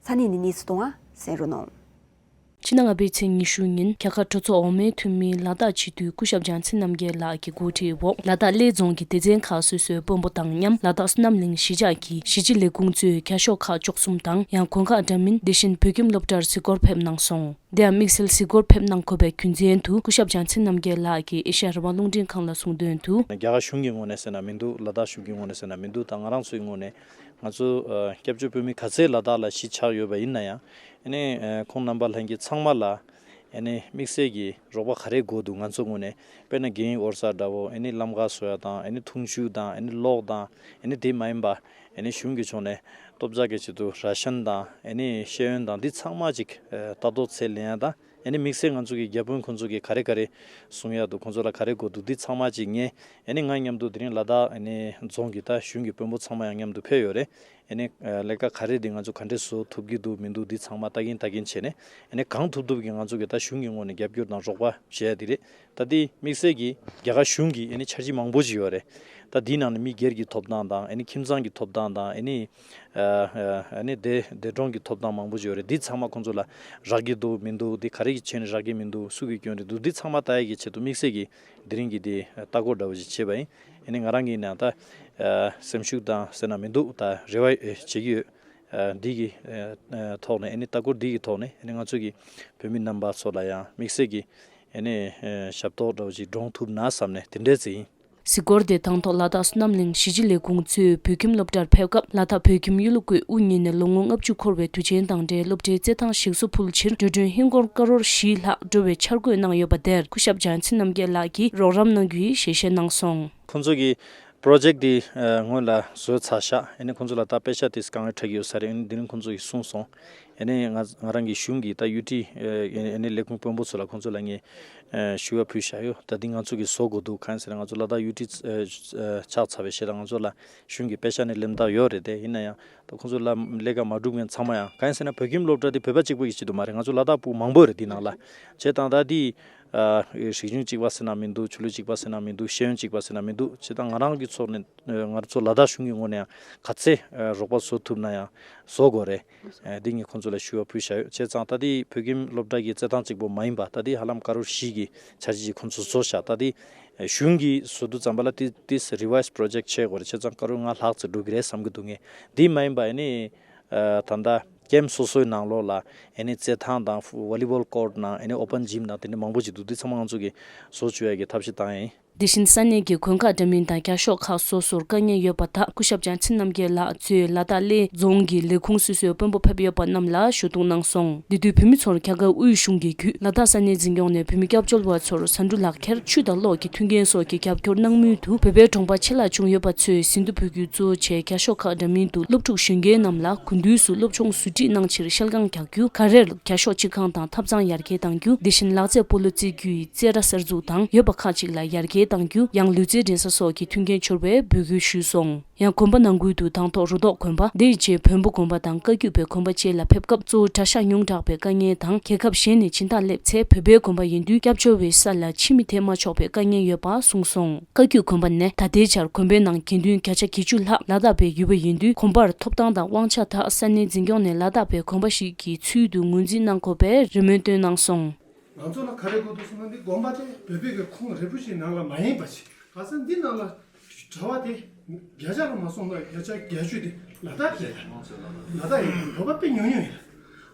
ས་གནས་ནས་གནས་ཚུལ་གཏོང་བ་གསན་རོགས་གནང་། ཕྱི་ཟླ་ལྔ་པའི་ཚེས་ཉི་ཤུ་ཉིན་རྒྱ་གར་གྲོས་ཚོགས་འོག་མའི་འཐུས་མིའི་ལ་དྭགས་སྤྱི་འཐུས་སྐུ་ཞབས་འཇམ་མཚན་རྣམ་རྒྱལ་ལགས་ཀྱི་གོ་སྒྲིག་འོག་ལ་དྭགས་གླེ་རྫོང་གི་སྡེ་ཚན་ཁག་སོ་སོའི་དཔོན་པོ་དང་མཉམ་ལ་དྭགས་བསོད་ནམས་གླིང་གཞིས་ཆགས་ཀྱི་གཞིས་སྤྱི་ལས་ཁུངས་གཙོས་བརྒྱ་ཤོག་ཁག་བཅུ་གསུམ་དང་། ཡང་དགོན་ཁག་འདྲ་མིན་དེ་བཞིན་བོད་ཁྱིམ་སློབ་གྲྭར་གཟིགས་སྐོར་ཕེབས་གནང་སོང་། དེ་ཡང་དམིགས་བསལ་གཟིགས་སྐོར་ཕེབས་གནང་དགོས་པའི་རྒྱུ་མཚན་དུ་སྐུ་ཞབས་འཇམ་མཚན་རྣམ་རྒྱལ་ལགས་ཀྱིས་ཨེ་ཤེ་ཡ་རང་དབང་རླུང་འཕྲིན་ཁང་ལ་གསུངས་དོན་དུ། རྒྱ་གར་གཞུང་གི་ངོས་ནས་ཟེར་ན་མི་འདུག། ལ་དྭགས་གཞུང་གི་ངོས་ནས་ཟེར་ན་མི་འདུག། ད་ང་རང་ཚོའི་ངོས་ནས་ང་ཚོ་ཨ་སྐྱབས་བཅོལ་བོད་མི་ག་ཚད་ལ་དྭགས་ལ་གཞིས་ཆགས་ཡོད་པ་ཡིན་ན་ཡང་། ཨ་ནི་ཨ་ཁོང་རྣམ་པ་ལྷན་རྒྱས་ཚང་མ་ལ་ཨ་ནི་དམིགས་བསལ་གྱི་རོགས་པ་ག་རེ་དགོས་འདུག། ང་ཚོ་ངོས་ནས་དཔེར་ན་རྒན་ཡོལ་ས་འདྲ་བོ། ཨ་ནི་ལམ་ཁ་བཟོ་ཡ་དང་། ཨ་ནི་འཐུང་ཆུ་དང་། ཨ་ནི་གློག་དང་། ཨ་ནི་དེ་མ་ཡིན་པ་ཨ་ནི་གཞུང་གི་ཕྱོགས་ནས་སྟོབས་ཆག་གི་ཆེད་དུ་ར་ཤན་དང་། ཨ་ནི་ཤེས་ཡོན་དང་འདི་ཚང་མ་ཅིག་ཨ་ལྟ་རྟོག་ཚད་ལེན་ཡ་དང་ ཨ་ནི་དམིགས་བསལ་ང་ཚོ་གི་བརྒྱ་དཔོན་ཁོང་ཚོ་གི་ག་རེ་ག་རེ་གསུང་ཡག་འདུག་ཁོང་ཚོ་ལ་ག་རེ་དགོས་འདུག་འདི་ཚང་མ་ཅིག་ངས་ཨ་ནི་ང་མཉམ་དུ་དེ་རིང་ལ་དྭགས་ཨ་ནི་རྫོང་གི་ད་གཞུང་གི་དཔོན་པོ་ཚང་མ་ཡང་མཉམ་དུ་ཕེབས་ཡོད་རེད། ཨ་ནི་ལས་ཀ་ག་རེ་འདི་ང་ཚོ་ག་འདྲས་བཟོ་ཐུབ་ཀྱི་འདུག་མི་འདུག་འདི་ཚང་མ་ལྟ་གིན་ལྟ་གིན་བྱས་ནས་ཨ་ནི་གང་ཐུབ་ཐུབ་ཀྱི་ང་ཚོ་གི་ད་གཞུང་གི་ངོས་ནས་རྒྱབ་སྐྱོར་དང་རོགས་པ་བྱས་ཡ་འདི་རེད། ད་འདི་དམིགས་བསལ་གྱི་རྒྱ་གར་གཞུང་གི་ཨ་ནི་འཆར་གཞི་མང་པོ་ཞིག་ཡོད་རེད། ད་འདིའི་ནང་ནས་མི་སྒེར་གྱི་ཐོབ་ཐང་དང་ཨ་ནི་ཁྱིམ་ཚང་གི་ཐོབ་ཐང་དང་ཨ་ནི་ཨ་ནི་སྡེ་སྡེ་གྲོང་གི་ཐོབ་ཐང་མང་པོ་ཞིག་ཡོད་རེད། འདི་ཚང་མ་ཁོང་ཚོ་ལ་རག་གི་འདུག་མི་འདུག་འདི་ག་རེ་གི་ཆེད་ནས་རག་གི་མི་འདུག་སུ་གི་སྐྱོན་རེད་འདུག་འདི་ཚང་མ་ལྟ་ཡ་གི་ཆེད་དུ་དམིགས་བསལ་གྱི་དེ་རིང་གི་འདི་ལྟ་སྐོར་འདྲ་བོ་ཞིག་བྱས་པ་ཡིན། ཨ་ནི་ང་རང་གི་ནང་ད་སེམས་ཤུགས་དང་ཟེར་ན་མི་འདུག་ད་རེ་བ་བྱེད་ཀྱི་ཡོད། འདི་གི་ཐོག་ནས་ཨ་ནི་ལྟ་སྐོར་འདི་གི་ཐོག་ནས་ཨ་ནི་ང་ཚོ་གི་བོད་མི་རྣམ་པ་ཚོ་ལ་ཡང་དམིགས་བསལ་གྱི་ཨ་ནི་ཞབས་ཏོག་འདྲ་བོ་ཞིག་འདྲོང་ཐུབ་ན་བསམ་ནས་དེ་འདྲས་ཟེར་ཡིན། གཟིགས་སྐོར་དེ་དང་ཐོག་ལ་དྭགས་བསོད་ནམས་གླིང་གཞིས་བྱེས་ལས་ཁུངས་གཙོས་བོད་ཁྱིམ་སློབ་གྲྭར་ཕེབས་སྐབས་ལ་དྭགས་བོད་ཁྱིམ་གཡུ་ལོ་བཀོད་དབུ་བརྙེས་ནས་ལོ་ངོ་ལྔ་བཅུ་འཁོར་བའི་དུས་ཆེན་དང་འབྲེལ་སློབ་གྲྭའི་རྩེད་ཐང་ཞིག་གསོ་ཕུལ་ཕྱིར་འགྲོ་གྲོན་ཧིན་སྒོར་ཀ་རོར་བཞི་ལྷག་འགྲོ་བའི་འཆར་འགོད་གནང་ཡོད་པ་དེར་སྐུ་ཞབས་བྱང་ཆིན་རྣམ་རྒྱལ་ལགས་ཀྱིས་རོགས་རམ་གནང་རྒྱུའི་ཞལ་བཞེས་གནང་སོང་། ཁོང་ཚོ་གིས་པྲོ་ཇེཀ་འདི་སྔོན་ལ་བཟོས་ཚར་ཤག་ཨ་ནི་ཁོང་ཚོ་ལ་ད་པེ་ཤག་དེ་གང་འཕྲད་ཀྱི་ཡོད་ས་རེད། ཨ་ནི་འདི་རིང་ཁོང་ཚོ་གིས་གསུངས་སོང་། ཨ་ནི་ང་ང་རང་གི་གཞུང་གི་ད་ཡུ་ཊི་ཨ་ནི་ལས་ཁུངས་དཔོན་པོ་ཚོ་ལ་ཁོང་ཚོ་ལ་ངས་ཞུ་བ་ཕུལ་བཞག་ཡོད། ད་འདི་ང་ཚོ་གིས་བཟོ་དགོས་འདུག་གང་ཡིན་ཟེར་ན་ང་ཚོ་ལ་ད་ཡུ་ཊི་ཆགས་ཚར་བའི་ཞེ་དྲག་ང་ཚོ་ལ་གཞུང་གི་པེ་ཤག་ནས་ལེན་བཏང་ཡོད་རེད་དེ། ཡིན་ན་ཡང་ད་ཁོང་ཚོ་ལ་ལས་ཀ་མ་འགྲུབ་མཁན་ཚང་མ་ཡང་གང་ཡིན་ཟེར་ན་བོད་ཁྱིམ་སློབ་གྲྭ་དེ་བོད་པ་གཅིག་པོ་ཡིན་ཆེད་དུ་མ་རེད། ང་ཚོ་ལ་དྭགས་ཕྲུག་མང་པོ་རེད་འདི་ནང་ལ། བྱས་ཙང་ད་འདི་རིག་གཞུང་གཅིག་པ་ཟེར་ན་མི་འདུག་ཆོས་ལུགས་གཅིག་པ་ཟེར་ན་མི་འདུག་ཤེས་ཡོན་གཅིག་པ་ཟེར་ན་མི་འདུག་བྱས་ཙང་ང་རང་གི་ཕྱོགས་ནས་ང་ཚོ་ལ་དྭགས་གཞུང་གི་ངོས་ནས་ཡང་ག་ཚད་རོགས་པ་བཟོ་ཐུབ་ན་ཡང་བཟོ་དགོས་རེད། འདི་ངས་ཁོང་ཚོ་ལ་ཞུ་བ་ཕུལ་བཞག་ཡོད། བྱས་ཙང་ད་འདི་བོད་ཁྱིམ་སློབ་གྲྭ་གི་རྩེད་ཐང་གཅིག་པོ་མ་ཡིན་པ་ད་འདི་ཧ་ལམ་ཀ་རོར་བཞི་གི་འཆར་གཞི་ཅིག་ཁོང་ཚོ་བཟོ་བཞག་ད་འདི་གཞུང་གིས་བཟོ་དུས་ཙམ་པ་ལ་ཏི་ཏིས་རི་ཝའི་སི་པྲོ་ཇེཀ་བྱེད་དགོས་རེད། བྱས་ཙང་ཀ་རོར་ལྔ་ལྷག་ཙམ་འགྲོ་གི་རེད་བསམ་གི་འདུག་ངས་འདི་མ་ཡིན་པ་ཨ་ནི་ད་ལྟ་ཀེམ་སོ་སོའི་ནང་ལོགས་ལ་ཨ་ནི་རྩེད་ཐང་དང་ཝོ་ལི་བོལ་ཀོར་ཊི་ནང་ཨ་ནི་ཨོ་པན་ཇིམ་ནང་དེ་འདྲ་མང་པོ་ཅིག་འདུག་འདི་ཚང་མ་ང་ཚོ་གིས་བཟོ་བཅུག་ཡ་གི་ཐབས་ཤེས་བཏང་ཡིན། དེ་བཞིན་ས་གནས་ཀྱི་དགོན་ཁག་འདྲ་མིན་དང་བརྒྱ་ཤོག་ཁག་སོ་སོར་དཀའ་ངལ་ཡོད་པ་དག་སྐུ་ཞབས་བྱང་ཆིན་རྣམ་རྒྱལ་ལགས་གཙོས་ལ་དྭགས་གླེ་རྫོང་གི་ལས་ཁུངས་སོ་སོའི་དཔོན་པོ་ཕེབས་ཡོད་པ་རྣམས་ལ་ཞུ་གཏུག་གནང་སོང་། འདི་དུས་བོད་མི་ཚོར་རྒྱ་གར་དབུས་གཞུང་གི་བརྒྱུད་ལ་དྭགས་ས་གནས་འཛིན་སྐྱོང་ནས་བོད་མི་སྐྱབས་བཅོལ་བ་ཚོར་ཟ་འབྲུ་ལག་ཁྱེར་ཆུ་དང་གློག་གི་མཐུན་རྐྱེན་སོགས་ཀྱི་རྒྱབ་སྐྱོར་གནང་མུས་དུ་བོད་པའི་གྲོང་པ་ཆེ་ལ་ཆུང་ཡོད་པ་ཚོས་ཟིན་ཐོ་འབུལ་རྒྱུ་གཙོ་བྱས་བརྒྱ་ཤོག་ཁག་འདྲ་མིན་དུ་སློབ་ཕྲུག་གཞོན་སྐྱེས་རྣམས་ལ་དགུན་དུས་སུ་སློབ་སྦྱོང་ཟུར་ཁྲིད་གནང་ཕྱིར་ཤེལ་སྒང་རྒྱག་རྒྱུ། ག་རེར་བརྒྱ་ཤོག་སྤྱི་ཁང་དང་ཐབ་ཚང་ཡར་རྒྱས་གཏང་རྒྱུ། དེ་བཞིན་ལག་རྩེད་སྤོ་ལོ་རྩེད་རྒྱུ་ཡི་རྩེད་གྲྭ་གསར་འཛུགས་དང་ཡོད་པ་ཁག་ཅིག་ལ་ཡར་རྒྱས་གཏང་རྒྱུ། ཡང་ལུས་རྩལ་འགྲན་ས་སོགས་ཀྱི་མཐུན་རྐྱེན་འཆོར་བའི་འབོད་སྐུལ་ཞུས་སོང་། ཡང་དགོན་པ་ནང་ཁུལ་དུ་དང་ཐོག་རུ་ཐོག་དགོན་པ། དེ་ཡི་རྗེས་བོན་པོ་དགོན་པ་དང་བཀའ་བརྒྱུད་པའི་དགོན་པ་བཅས་ལ་ཕེབས་སྐབས་གཙོ་བོ་གྲྭ་ཤག་ཉུང་དྲགས་པའི་དཀའ་ངལ་དང་། རྒྱལ་ཁབ་གཞན་ནས་སྦྱིན་བདག་སླེབས་ཚེ་བོད་པའི་དགོན་པ་ཡིན་དུས་སྐྱབས་བཅོལ་བའི་ས་ལ་ཕྱི་མི་ཐེབས་མ་ཆོག་པའི་དཀའ་ངལ་ཡོད་པ་གསུངས་སོང་། བཀའ་བརྒྱུད་དགོན་པ་ནས་ད་ལྟའི་ཆར་དགོན་པའི་ནང་དགེ་འདུན་བརྒྱ་ཆ་བརྒྱད་ཅུ་ལྷག་ལ་དྭགས་པའི་ཡུལ་པ་ཡིན་དུས་དགོན་པར་ཐོབ་ཐང་དང་དབང་ཆ་དག་ས་གནས་འཛིན་སྐྱོང་ནས་ལ་དྭགས་པའི་དགོན་པ་ཞིག་གི་ཚུལ་དུ་ངོས་འཛིན་གནང་དགོས་པའི་རེ་སྨོན་བཏོན་གནང་སོང་། ང་ཚོ་ལ་ག་རེ་དགོས་འདུག་ཟེར་ན་འདི་དགོན་པ་དེ་བོད་པའི་གི་ཁོངས་རིལ་པོ་ཆེའི་ནང་ལ་མ་ཡིན་པ་ཞིག་ག་ས་འདི་ནང་ལ་གྲྭ་པ་དེ་བརྒྱ་ཆ་ལ་མ་སོང་ན་བརྒྱ་ཆ་བརྒྱད་ཅུ་དེ་ལ་དྭགས་རེད། ལ་དྭགས་ཡིན། བོད་པ་དཔེ་ཉུང་ཉུང་ཡིན།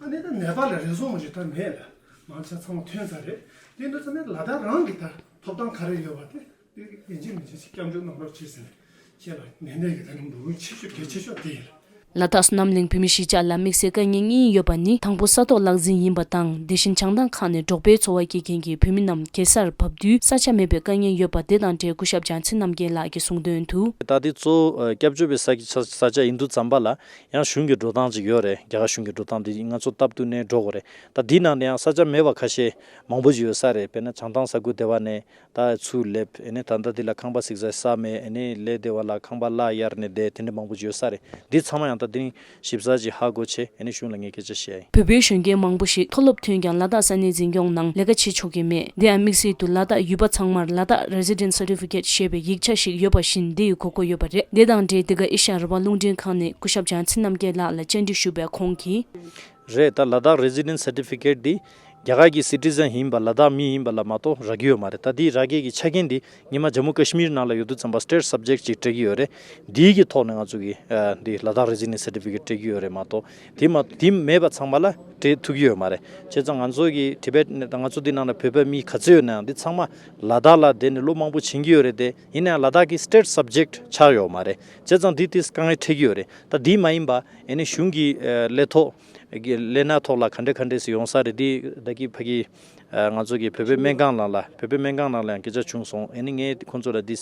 ཨ་ནི་ད་ནེ་པཱལ་ལ་རེ་ཟུང་མ་ཞིག་ད་མེད་ལ་མང་ཆེ་ཚང་མ་ཐོན་ཚར་རེད། དེ་འདུག་ཟེར་ན་ལ་དྭགས་རང་གི་ད་ཐོབ་ཐང་ག་རེ་ཡོད་པ་དེ་དེ་ཡིན་གཅིག་མིན་གཅིག་སྐྱབས་འཇུག་གནང་རོགས་བྱེད་ཟེར་ནས་ཁྱེད་ལ་ནན་ཏན་གྱི་ད་ནི་འབོད་སྐུལ་ཆེ་ཤོས་གལ་ཆེ་ཤོས་དེ་ཡིན། ལ་དྭགས་བསོད་ནམས་གླིང་བོད་མི་གཞིས་ཆགས་ལ་དམིགས་བསལ་དཀའ་ངལ་གཉིས་ཡོད་པ་ནི་དང་པོ་ས་ཐོག་གློག་འཛིན་ཡིན་པ་དང་། དེ་བཞིན་བྱང་ཐང་ཁག་ནས་འབྲོག་པའི་འཚོ་བ་སྐྱེལ་མཁན་གྱི་བོད་མི་རྣམས་རྒྱལ་སར་བབས་དུས་ས་ཆ་མེད་པའི་དཀའ་ངལ་ཡོད་པ་དེ་དང་འབྲེལ་སྐུ་ཞབས་བྱང་ཆིན་རྣམ་རྒྱལ་ལགས་ཀྱིས་གསུངས་དོན་དུ། ད་དེ་གཙོ་བོ་སྐྱབས་བཅོལ་བའི་ས་ས་ཆ་ཡིན་དུས་ཙམ་པ་ལ་ཡང་གཞུང་གི་འགྲོ་སྟངས་ཅིག་ཡོད་རེད། རྒྱ་གར་གཞུང་གི་འགྲོ་སྟངས་དེ་ང་ཚོ་སྟབས་བསྟུན་ནས་འགྲོ་དགོས་རེད། ད་དེའི་ནང་ནས་ཡང་ས་ཆ་མེད་པ་ཁ་ཤས་མང་པོ་ཞིག་ཡོད་ས་རེད། དཔེར་ན་བྱང་ཐང་ས་ཁུལ་དེ་བ་ནས། ད་ཚུར་སླེབས། ཨ་ནི་ད་ལྟ་འདི་ལ་ཁང་པ་གཟིགས་ས་ས་མེད། ཨ་ནི་ལས་སྡེ་བ་ལ་ཁང་པ་གླ་གཡར་ནས་བསྡད། དེ་འདྲ་མང་པོ་ཅིག་ཡོད་ས་རེད། འདི་ཚང་མ་ཡང་ད་དེ་རིང་ཞིབ་ཚགས་ཅིག་ཧ་གོ་བྱས། ཨ་ནི་གཞུང་ལ་ངས་སྐད་ཆ་བཤད་ཡིན། བོད་པའི་གཞོན་སྐྱེས་མང་པོ་ཞིག་མཐོ་སློབ་ཐོན་ཀྱང་ལ་དྭགས་ས་གནས་འཛིན་སྐྱོང་ནང་ལས་ཀ་བྱེད་ཆོག་གི་མེད། དེ་ཡང་དམིགས་བསལ་དུ་ལ་དྭགས་ཡུལ་པ་ཚང་མར་ལ་དྭགས་Resident Certificate་ཞེས་པའི་ཡིག་ཆ་ཞིག་ཡོད་པ་བཞིན་དེ་ཡི་དགོས་མཁོ་ཡོད་པ་རེད། དེ་དང་འབྲེལ་འདི་ག་ཨེ་ཤ་ཡ་རང་དབང་རླུང་འཕྲིན་ཁང་ནས་སྐུ་ཞབས་བྱང་ཆིན་རྣམ་རྒྱལ་ལགས་ལ་བཅར་འདྲི་ཞུས་པས་ཁོང་གིས། རེད། ད་ལ་དྭགས་Resident Certificate འདི་རྒྱ་གར་གྱི་Citizen ཡིན་པ་ལ་དྭགས་མི་ཡིན་པ་ལ་མ་གཏོགས་རག་གི་ཡོད་མ་རེད། ད་འདི་རག་ཡས་ཀྱི་ཆ་རྐྱེན་འདི་སྔོན་མ་ཇམ་མུ་ཀ་ཤི་མིར་ནང་ལ་ཡོད་དུས་ཙམ་པ་State Subject ཅིག་སྤྲད་ཀྱི་ཡོད་རེད། འདིའི་གི་ཐོག་ནས་ང་ཚོ་གི་ཨ་འདི་ལ་དྭགས་Resident Certificate སྤྲད་ཀྱི་ཡོད་རེད་མ་གཏོགས་དེ་མ་དེ་མེད་པ་ཚང་མ་ལ་སྤྲད་ཐུབ་ཀྱི་ཡོད་མ་རེད། བྱས་ཙང་ང་ཚོ་གི་Tibet ད་ང་ཚོ་འདི་ནང་ལ་བོད་པ་མི་ག་ཚོད་ཡོད་ནའང་འདི་ཚང་མ་ལ་དྭགས་ལ་བསྡད་ནས་ལོ་མང་པོ་ཕྱིན་གྱི་ཡོད་རེད་དེ། ཡིན་ནའང་ལ་དྭགས་ཀྱི་State Subject ཆགས་ཡོད་མ་རེད། བྱས་ཙང་འདི་དེ་དཀའ་ངལ་འཕྲད་ཀྱི་ཡོད་རེད། ད་འདི་མ་ཡིན་པ་ཨ་ནི་གཞུང་གི་ཨ་ལས་ཐོག་གི་ལས་སྣ་ཐོག་ལ་ག་འདྲ་ག་འདྲས་སེ་ཡོང་ས་རེད། འདི་ད་གི་ཕ་གི་ ཨ་ང་ཚོ་གི་བོད་པའི་སྨན་ཁང་ནང་ལ་བོད་པའི་སྨན་ཁང་ནང་ལ་ཡང་སྐད་ཆ་བྱུང་སོང་། ཨ་ནི་ངས་ཁོང་ཚོ་ལ་འདི་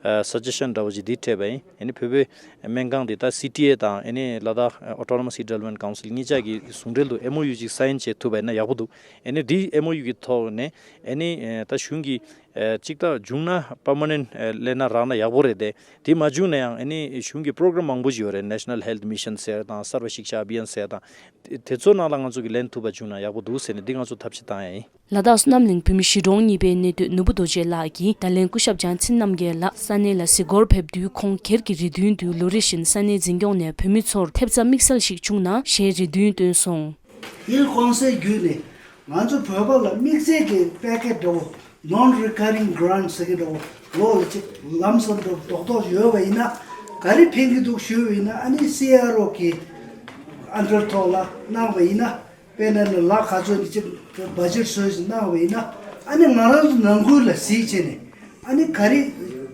ཨ་suggestion་འདྲ་བོ་ཅིག་འདི་སྤྲད་པ་ཡིན། ཨ་ནི་བོད་པའི་སྨན་ཁང་འདི་ད་སི་ཊི་ཨེ་དང་ཨ་ནི་ལ་དྭགས་Autonomous Hill Development Council་གཉིས་ཆ་གི་ཟུང་འབྲེལ་དུ་ཨེམ་ཨོ་ཡུ་ཅིག་སའིན་བྱེད་ཐུབ་པ་ཡིན་ན་ཡག་པོ་འདུག། ཨ་ནི་འདི་ཨེམ་ཨོ་ཡུ་གི་ཐོག་ནས་ཨ་ནི་ཨ་ད་གཞུང་གི་ཨ་ཅིག་ད་བྱུང་ན་པར་མ་ནེན་ཊི་ལེན་ན་རག་ན་ཡག་པོ་རེད་དེ། དེ་མ་བྱུང་ན་ཡང་ཨ་ནི་གཞུང་གི་པྲོ་གྷ་རམ་མང་པོ་ཞིག་ཡོད་རེད། National Health Mission་ཟེར་དང་Sarva Shiksha Abhiyan་ཟེར་དང་དེ་དེ་ཚོ་ནང་ལ་ང་ཚོ་གི་ལེན་ཐུབ་པ་བྱུང་ན་ཡག་པོ་འདུག་ཟེར་ནས་འདི་ང་ཚོ་ཐབས་ཤེས་བཏང་ཡ་ཡིན། ལ་དྭགས་བསོད་ནམས་གླིང་བོད་མི་གཞིས་གྲོང་གཉིས་པའི་གནས་སྡོད་ནོར་བུ་རྡོ་རྗེ་ལགས་ཀྱིས་ད་ལན་སྐུ་ཞབས་བྱང་ཆིན་རྣམ་རྒྱལ་ལགས་ས་གནས་ལ་གཟིགས་སྐོར་ཕེབས་དུས། ཁོང་སྒེར་གྱི་རེ་འདུན་དུ་ལོ་རེ་བཞིན་ས་གནས་འཛིན་སྐྱོང་ནས་བོད་མི་ཚོར་ཐེབས་རྩ་དམིགས་བསལ་ཞིག་བྱུང་ན་ཞེས་རེ་འདུན་བཏོན་སོང་། ཧིལ་ཀོན་སིལ་བརྒྱུད་ནས་ང་ཚོ་བོད་པ་ལ་དམིགས་བསལ་གྱི་པེ་ཀེ་ཊི་འདྲ་བོ། Non-recurring grant་ཟེར་གྱི་འདྲ་བོ། ལོ་ལ་གཅིག་ལམ་སང་འགྲོ་རྡོག་རྡོག་ཡོད་པ་ཡིན་ན་ག་རེ་ཕན་གྱི་འདུག་ཞུས་པ་ཡིན་ན། ཨ་ནི་སི་ཨར་ཨོ་གི་ཨན་ཌར་ཐོག་ལ་གནང་བ་ཡིན་ན། དཔེར་ན་ནི་ལག་ག་ཚོད་ནི་གཅིག་བ་ཇེཊ་བཟོས་ཤིག་གནང་བ་ཡིན་ན། ཨ་ནི་ང་རང་ཚོ་ནང་ཁུལ་ལ་གཟིགས་བྱས་ནས། ཨ་ནི་ག་རེ་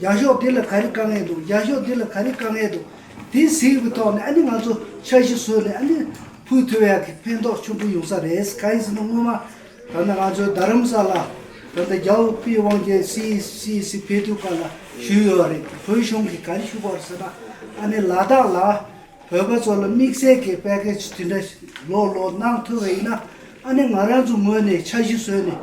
རྒྱ་ཤོག་འདི་ལ་ག་རེ་དཀའ་ངལ་འདུག་རྒྱ་ཤོག་འདི་ལ་ག་རེ་དཀའ་ངལ་འདུག་དེ་གཟིགས་པའི་ཐོག་ནས་ཨ་ནི་ང་ཚོ་འཆར་གཞི་བཟོས་ནས་ཨ་ནི་ཕུལ་ཐུབ་ཡག་གི་ཕན་ཐོགས་ཆེན་པོ་ཡོང་ས་རེད། གང་ཡིན་ཟེར་ན་སྔོན་མ་ད་ལྟ་ང་ཚོའི་རྡ་རམ་ས་ལ་ད་ལྟ་རྒྱལ་བ་པི་དབང་རྒྱལ་སི་སི་སི་ཕེབས་དུས་སྐབས་ལ་ཞུས་ཡོད་རེད། བོད་གཞུང་གིས་ག་རེ་ཞུས་པ་རེད་ཟེར་ན། ཨ་ནི་ལ་དྭགས་ལ་བོད་པ་ཚོ་ལ་དམིགས་བསལ་གྱི་པེ་ཀེ་ཇི་དེ་འདྲ་ལོ་ལོ་གནང་ཐུབ་པ་ཡིན་ན། ཨ་ནི་ང་རང་ཚོ་ངོས་ནས་འཆར་གཞི་བཟོས་ནས་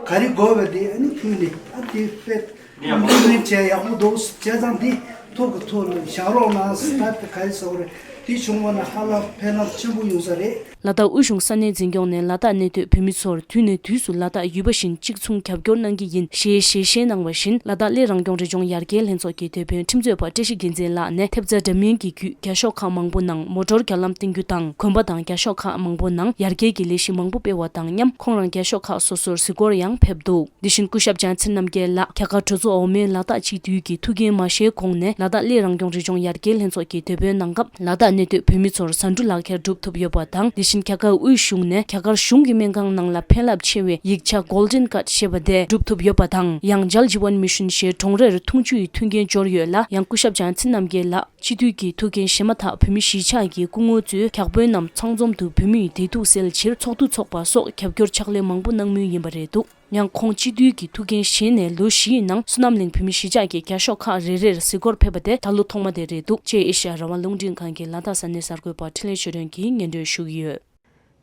ག་རེ་དགོས་པ་དེ་ཨ་ནི་ཕུལ་ནས། ཨ་དེ་དཔེ་ཨིམ་པི་ལི་མེན་ཊི་བྱས་ཡག་པོ་འདུག་བྱས་ཙང་དེ་ཐུགས་ཀྱི་ཐུགས་ལ་བཞག་རོགས་གནང་ཟེར། ད་དེ་ག་རེ་ཟེར་དགོས་རེད། དེ་བྱུང་བ་ན་ཧ་ལམ་ཕན་ལམ་ཆེན་པོ་ཡོང་ས་རེད། ལ་དྭགས་དབུས་གཞུང་ས་གནས་འཛིན་སྐྱོང་ནས་ལ་དྭགས་གནས་སྡོད་བོད་མི་ཚོར་དུས་ནས་དུས་སུ་ལ་དྭགས་ཡུལ་པ་བཞིན་གཅིག་མཚུངས་རྒྱབ་སྐྱོར་གནང་གི་ཡིན་ཞེས་ཞལ་བཞེས་གནང་བ་བཞིན། ལ་དྭགས་སླེ་རང་སྐྱོང་རི་ལྗོངས་ཡར་རྒྱས་ལྷན་ཚོགས་ཀྱི་དེད་དཔོན་ཁྲིམས་རྩོད་པ་བཀྲ་ཤིས་རྒྱལ་མཚན་ལགས་ནས་ཐེབས་རྩ་འདྲ་མིན་གྱི་བརྒྱུད་རྒྱ་ཤོག་ཁག་མང་པོ་ནང་མོ་ཊོར་རྒྱ་ལམ་བཏིང་རྒྱུ་དང་། དགོན་པ་དང་རྒྱ་ཤོག་ཁག་མང་པོ་ནང་ཡར་རྒྱས་ཀྱི་ལས་གཞི་མང་པོ་སྤེལ་བ་དང་མཉམ། ཁོང་རང་རྒྱ་ཤོག་ཁག་སོ་སོར་གཟིགས་སྐོར་ཡང་ཕེབས་འདུག། དེ་བཞིན་སྐུ་ཞབས་བྱང་ཆིན་རྣམ་རྒྱལ་ལགས་རྒྱ་གར་གྲོས་ཚོགས་འོག་མའི་ལ་དྭགས་སྤྱི་འཐུས་ཀྱི་ཐུགས་འགན་མ་བཞེས་གོང་ནས་ལ་དྭགས་སླེ་རང་སྐྱོང་རི་ལྗོངས་ཡར་རྒྱས་ལྷན་ཚོགས་ཀྱི་དེད་དཔོན་གནང་སྐབས། ལ་དྭགས་གནས་སྡོད་བོད་མི་ཚོར་ཟ་འབྲུ་ལག་ཁྱེར་སྒྲུབ་ཐུབ་ཡོད་པ་དང་། དེ་བཞིན་རྒྱ་གར་དབུས་གཞུང་ནས་རྒྱ་གར་གཞུང་གི་སྨན་ཁང་ནང་ལ་ཕན་རླབས་ཆེ་བའི་ཡིག་ཆ་Golden Card་ཞེས་པ་དེ་སྒྲུབ་ཐུབ་ཡོད་པ་དང་། ཡང་Jal Jeevan Mission་ཞེས་གྲོང་རེར་འཐུང་ཆུའི་མཐུན་རྐྱེན་འབྱོར་ཡོད་ལ། ཡང་སྐུ་ཞབས་བྱང་ཆིན་རྣམ་རྒྱལ་ལགས་སྤྱི་འཐུས་ཀྱི་ཐུགས་འགན་བཞེས་མ་ཐག་བོད་མི་གཞིས་ཆགས་ཀྱི་སྐུ་ངོ་ཚོས་བརྒྱ་དཔོན་རྣམས་ཚང་འཛོམས་དུ་བོད་མིའི་བདེ་སྡུག་སེལ་ཕྱིར་ཚོགས་འདུ་འཚོགས་པ་སོགས་རྒྱབ་སྐྱོར་ཕྱག་ལས་མང་པོ་གནང་མུས་ཡིན་པ་རེད་འདུག། ཡང་ཁོང་སྤྱི་འཐུས་ཀྱི་ཐུགས་འགན་བཞེས་ནས་ལོ་བཞིའི་ནང་བསོད་ནམས་གླིང་བོད་མི་གཞིས་ཆགས་ཀྱི་རྒྱ་ཤོག་ཁག་རེ་རེར་གཟིགས་སྐོར་ཕེབས་པ་དེ་ད་ལོ་ཐོག་མ་དེ་རེད་འདུག། ཅེས་ཨེ་ཤ་ཡ་རང་དབང་རླུང་འཕྲིན་ཁང་གི་ལ་དྭགས་ས་གནས་གསར་འགོད་པ་འཕྲིན་ལས་ཆོས་སྒྲོན་གྱིས་སྙན་སྒྲོན་ཞུ་གི་ཡོད།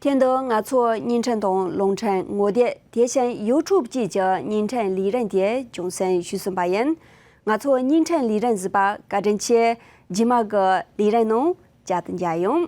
དེ་དང་ང་ཚོའི་བརྙན་འཕྲིན་དང་རླུང་འཕྲིན་ངོ་དེབ། དེ་བཞིན་ཡུ་ཊུབ་བཅས་ཀྱི་བརྙན་འཕྲིན་ལས་རིམ་དེ་རྒྱང་སྲིང་ཞུས་ཟིན་པ་ཡིན། ང་ཚོའི་བརྙན་འཕྲིན་ལས་རིམ་གཟིགས་པར་བཀའ་དྲིན་ཆེ། རྗེས་མ་གི་ལས་རིམ་ནང་བསྐྱར་དུ་མཇལ་ཡོང་།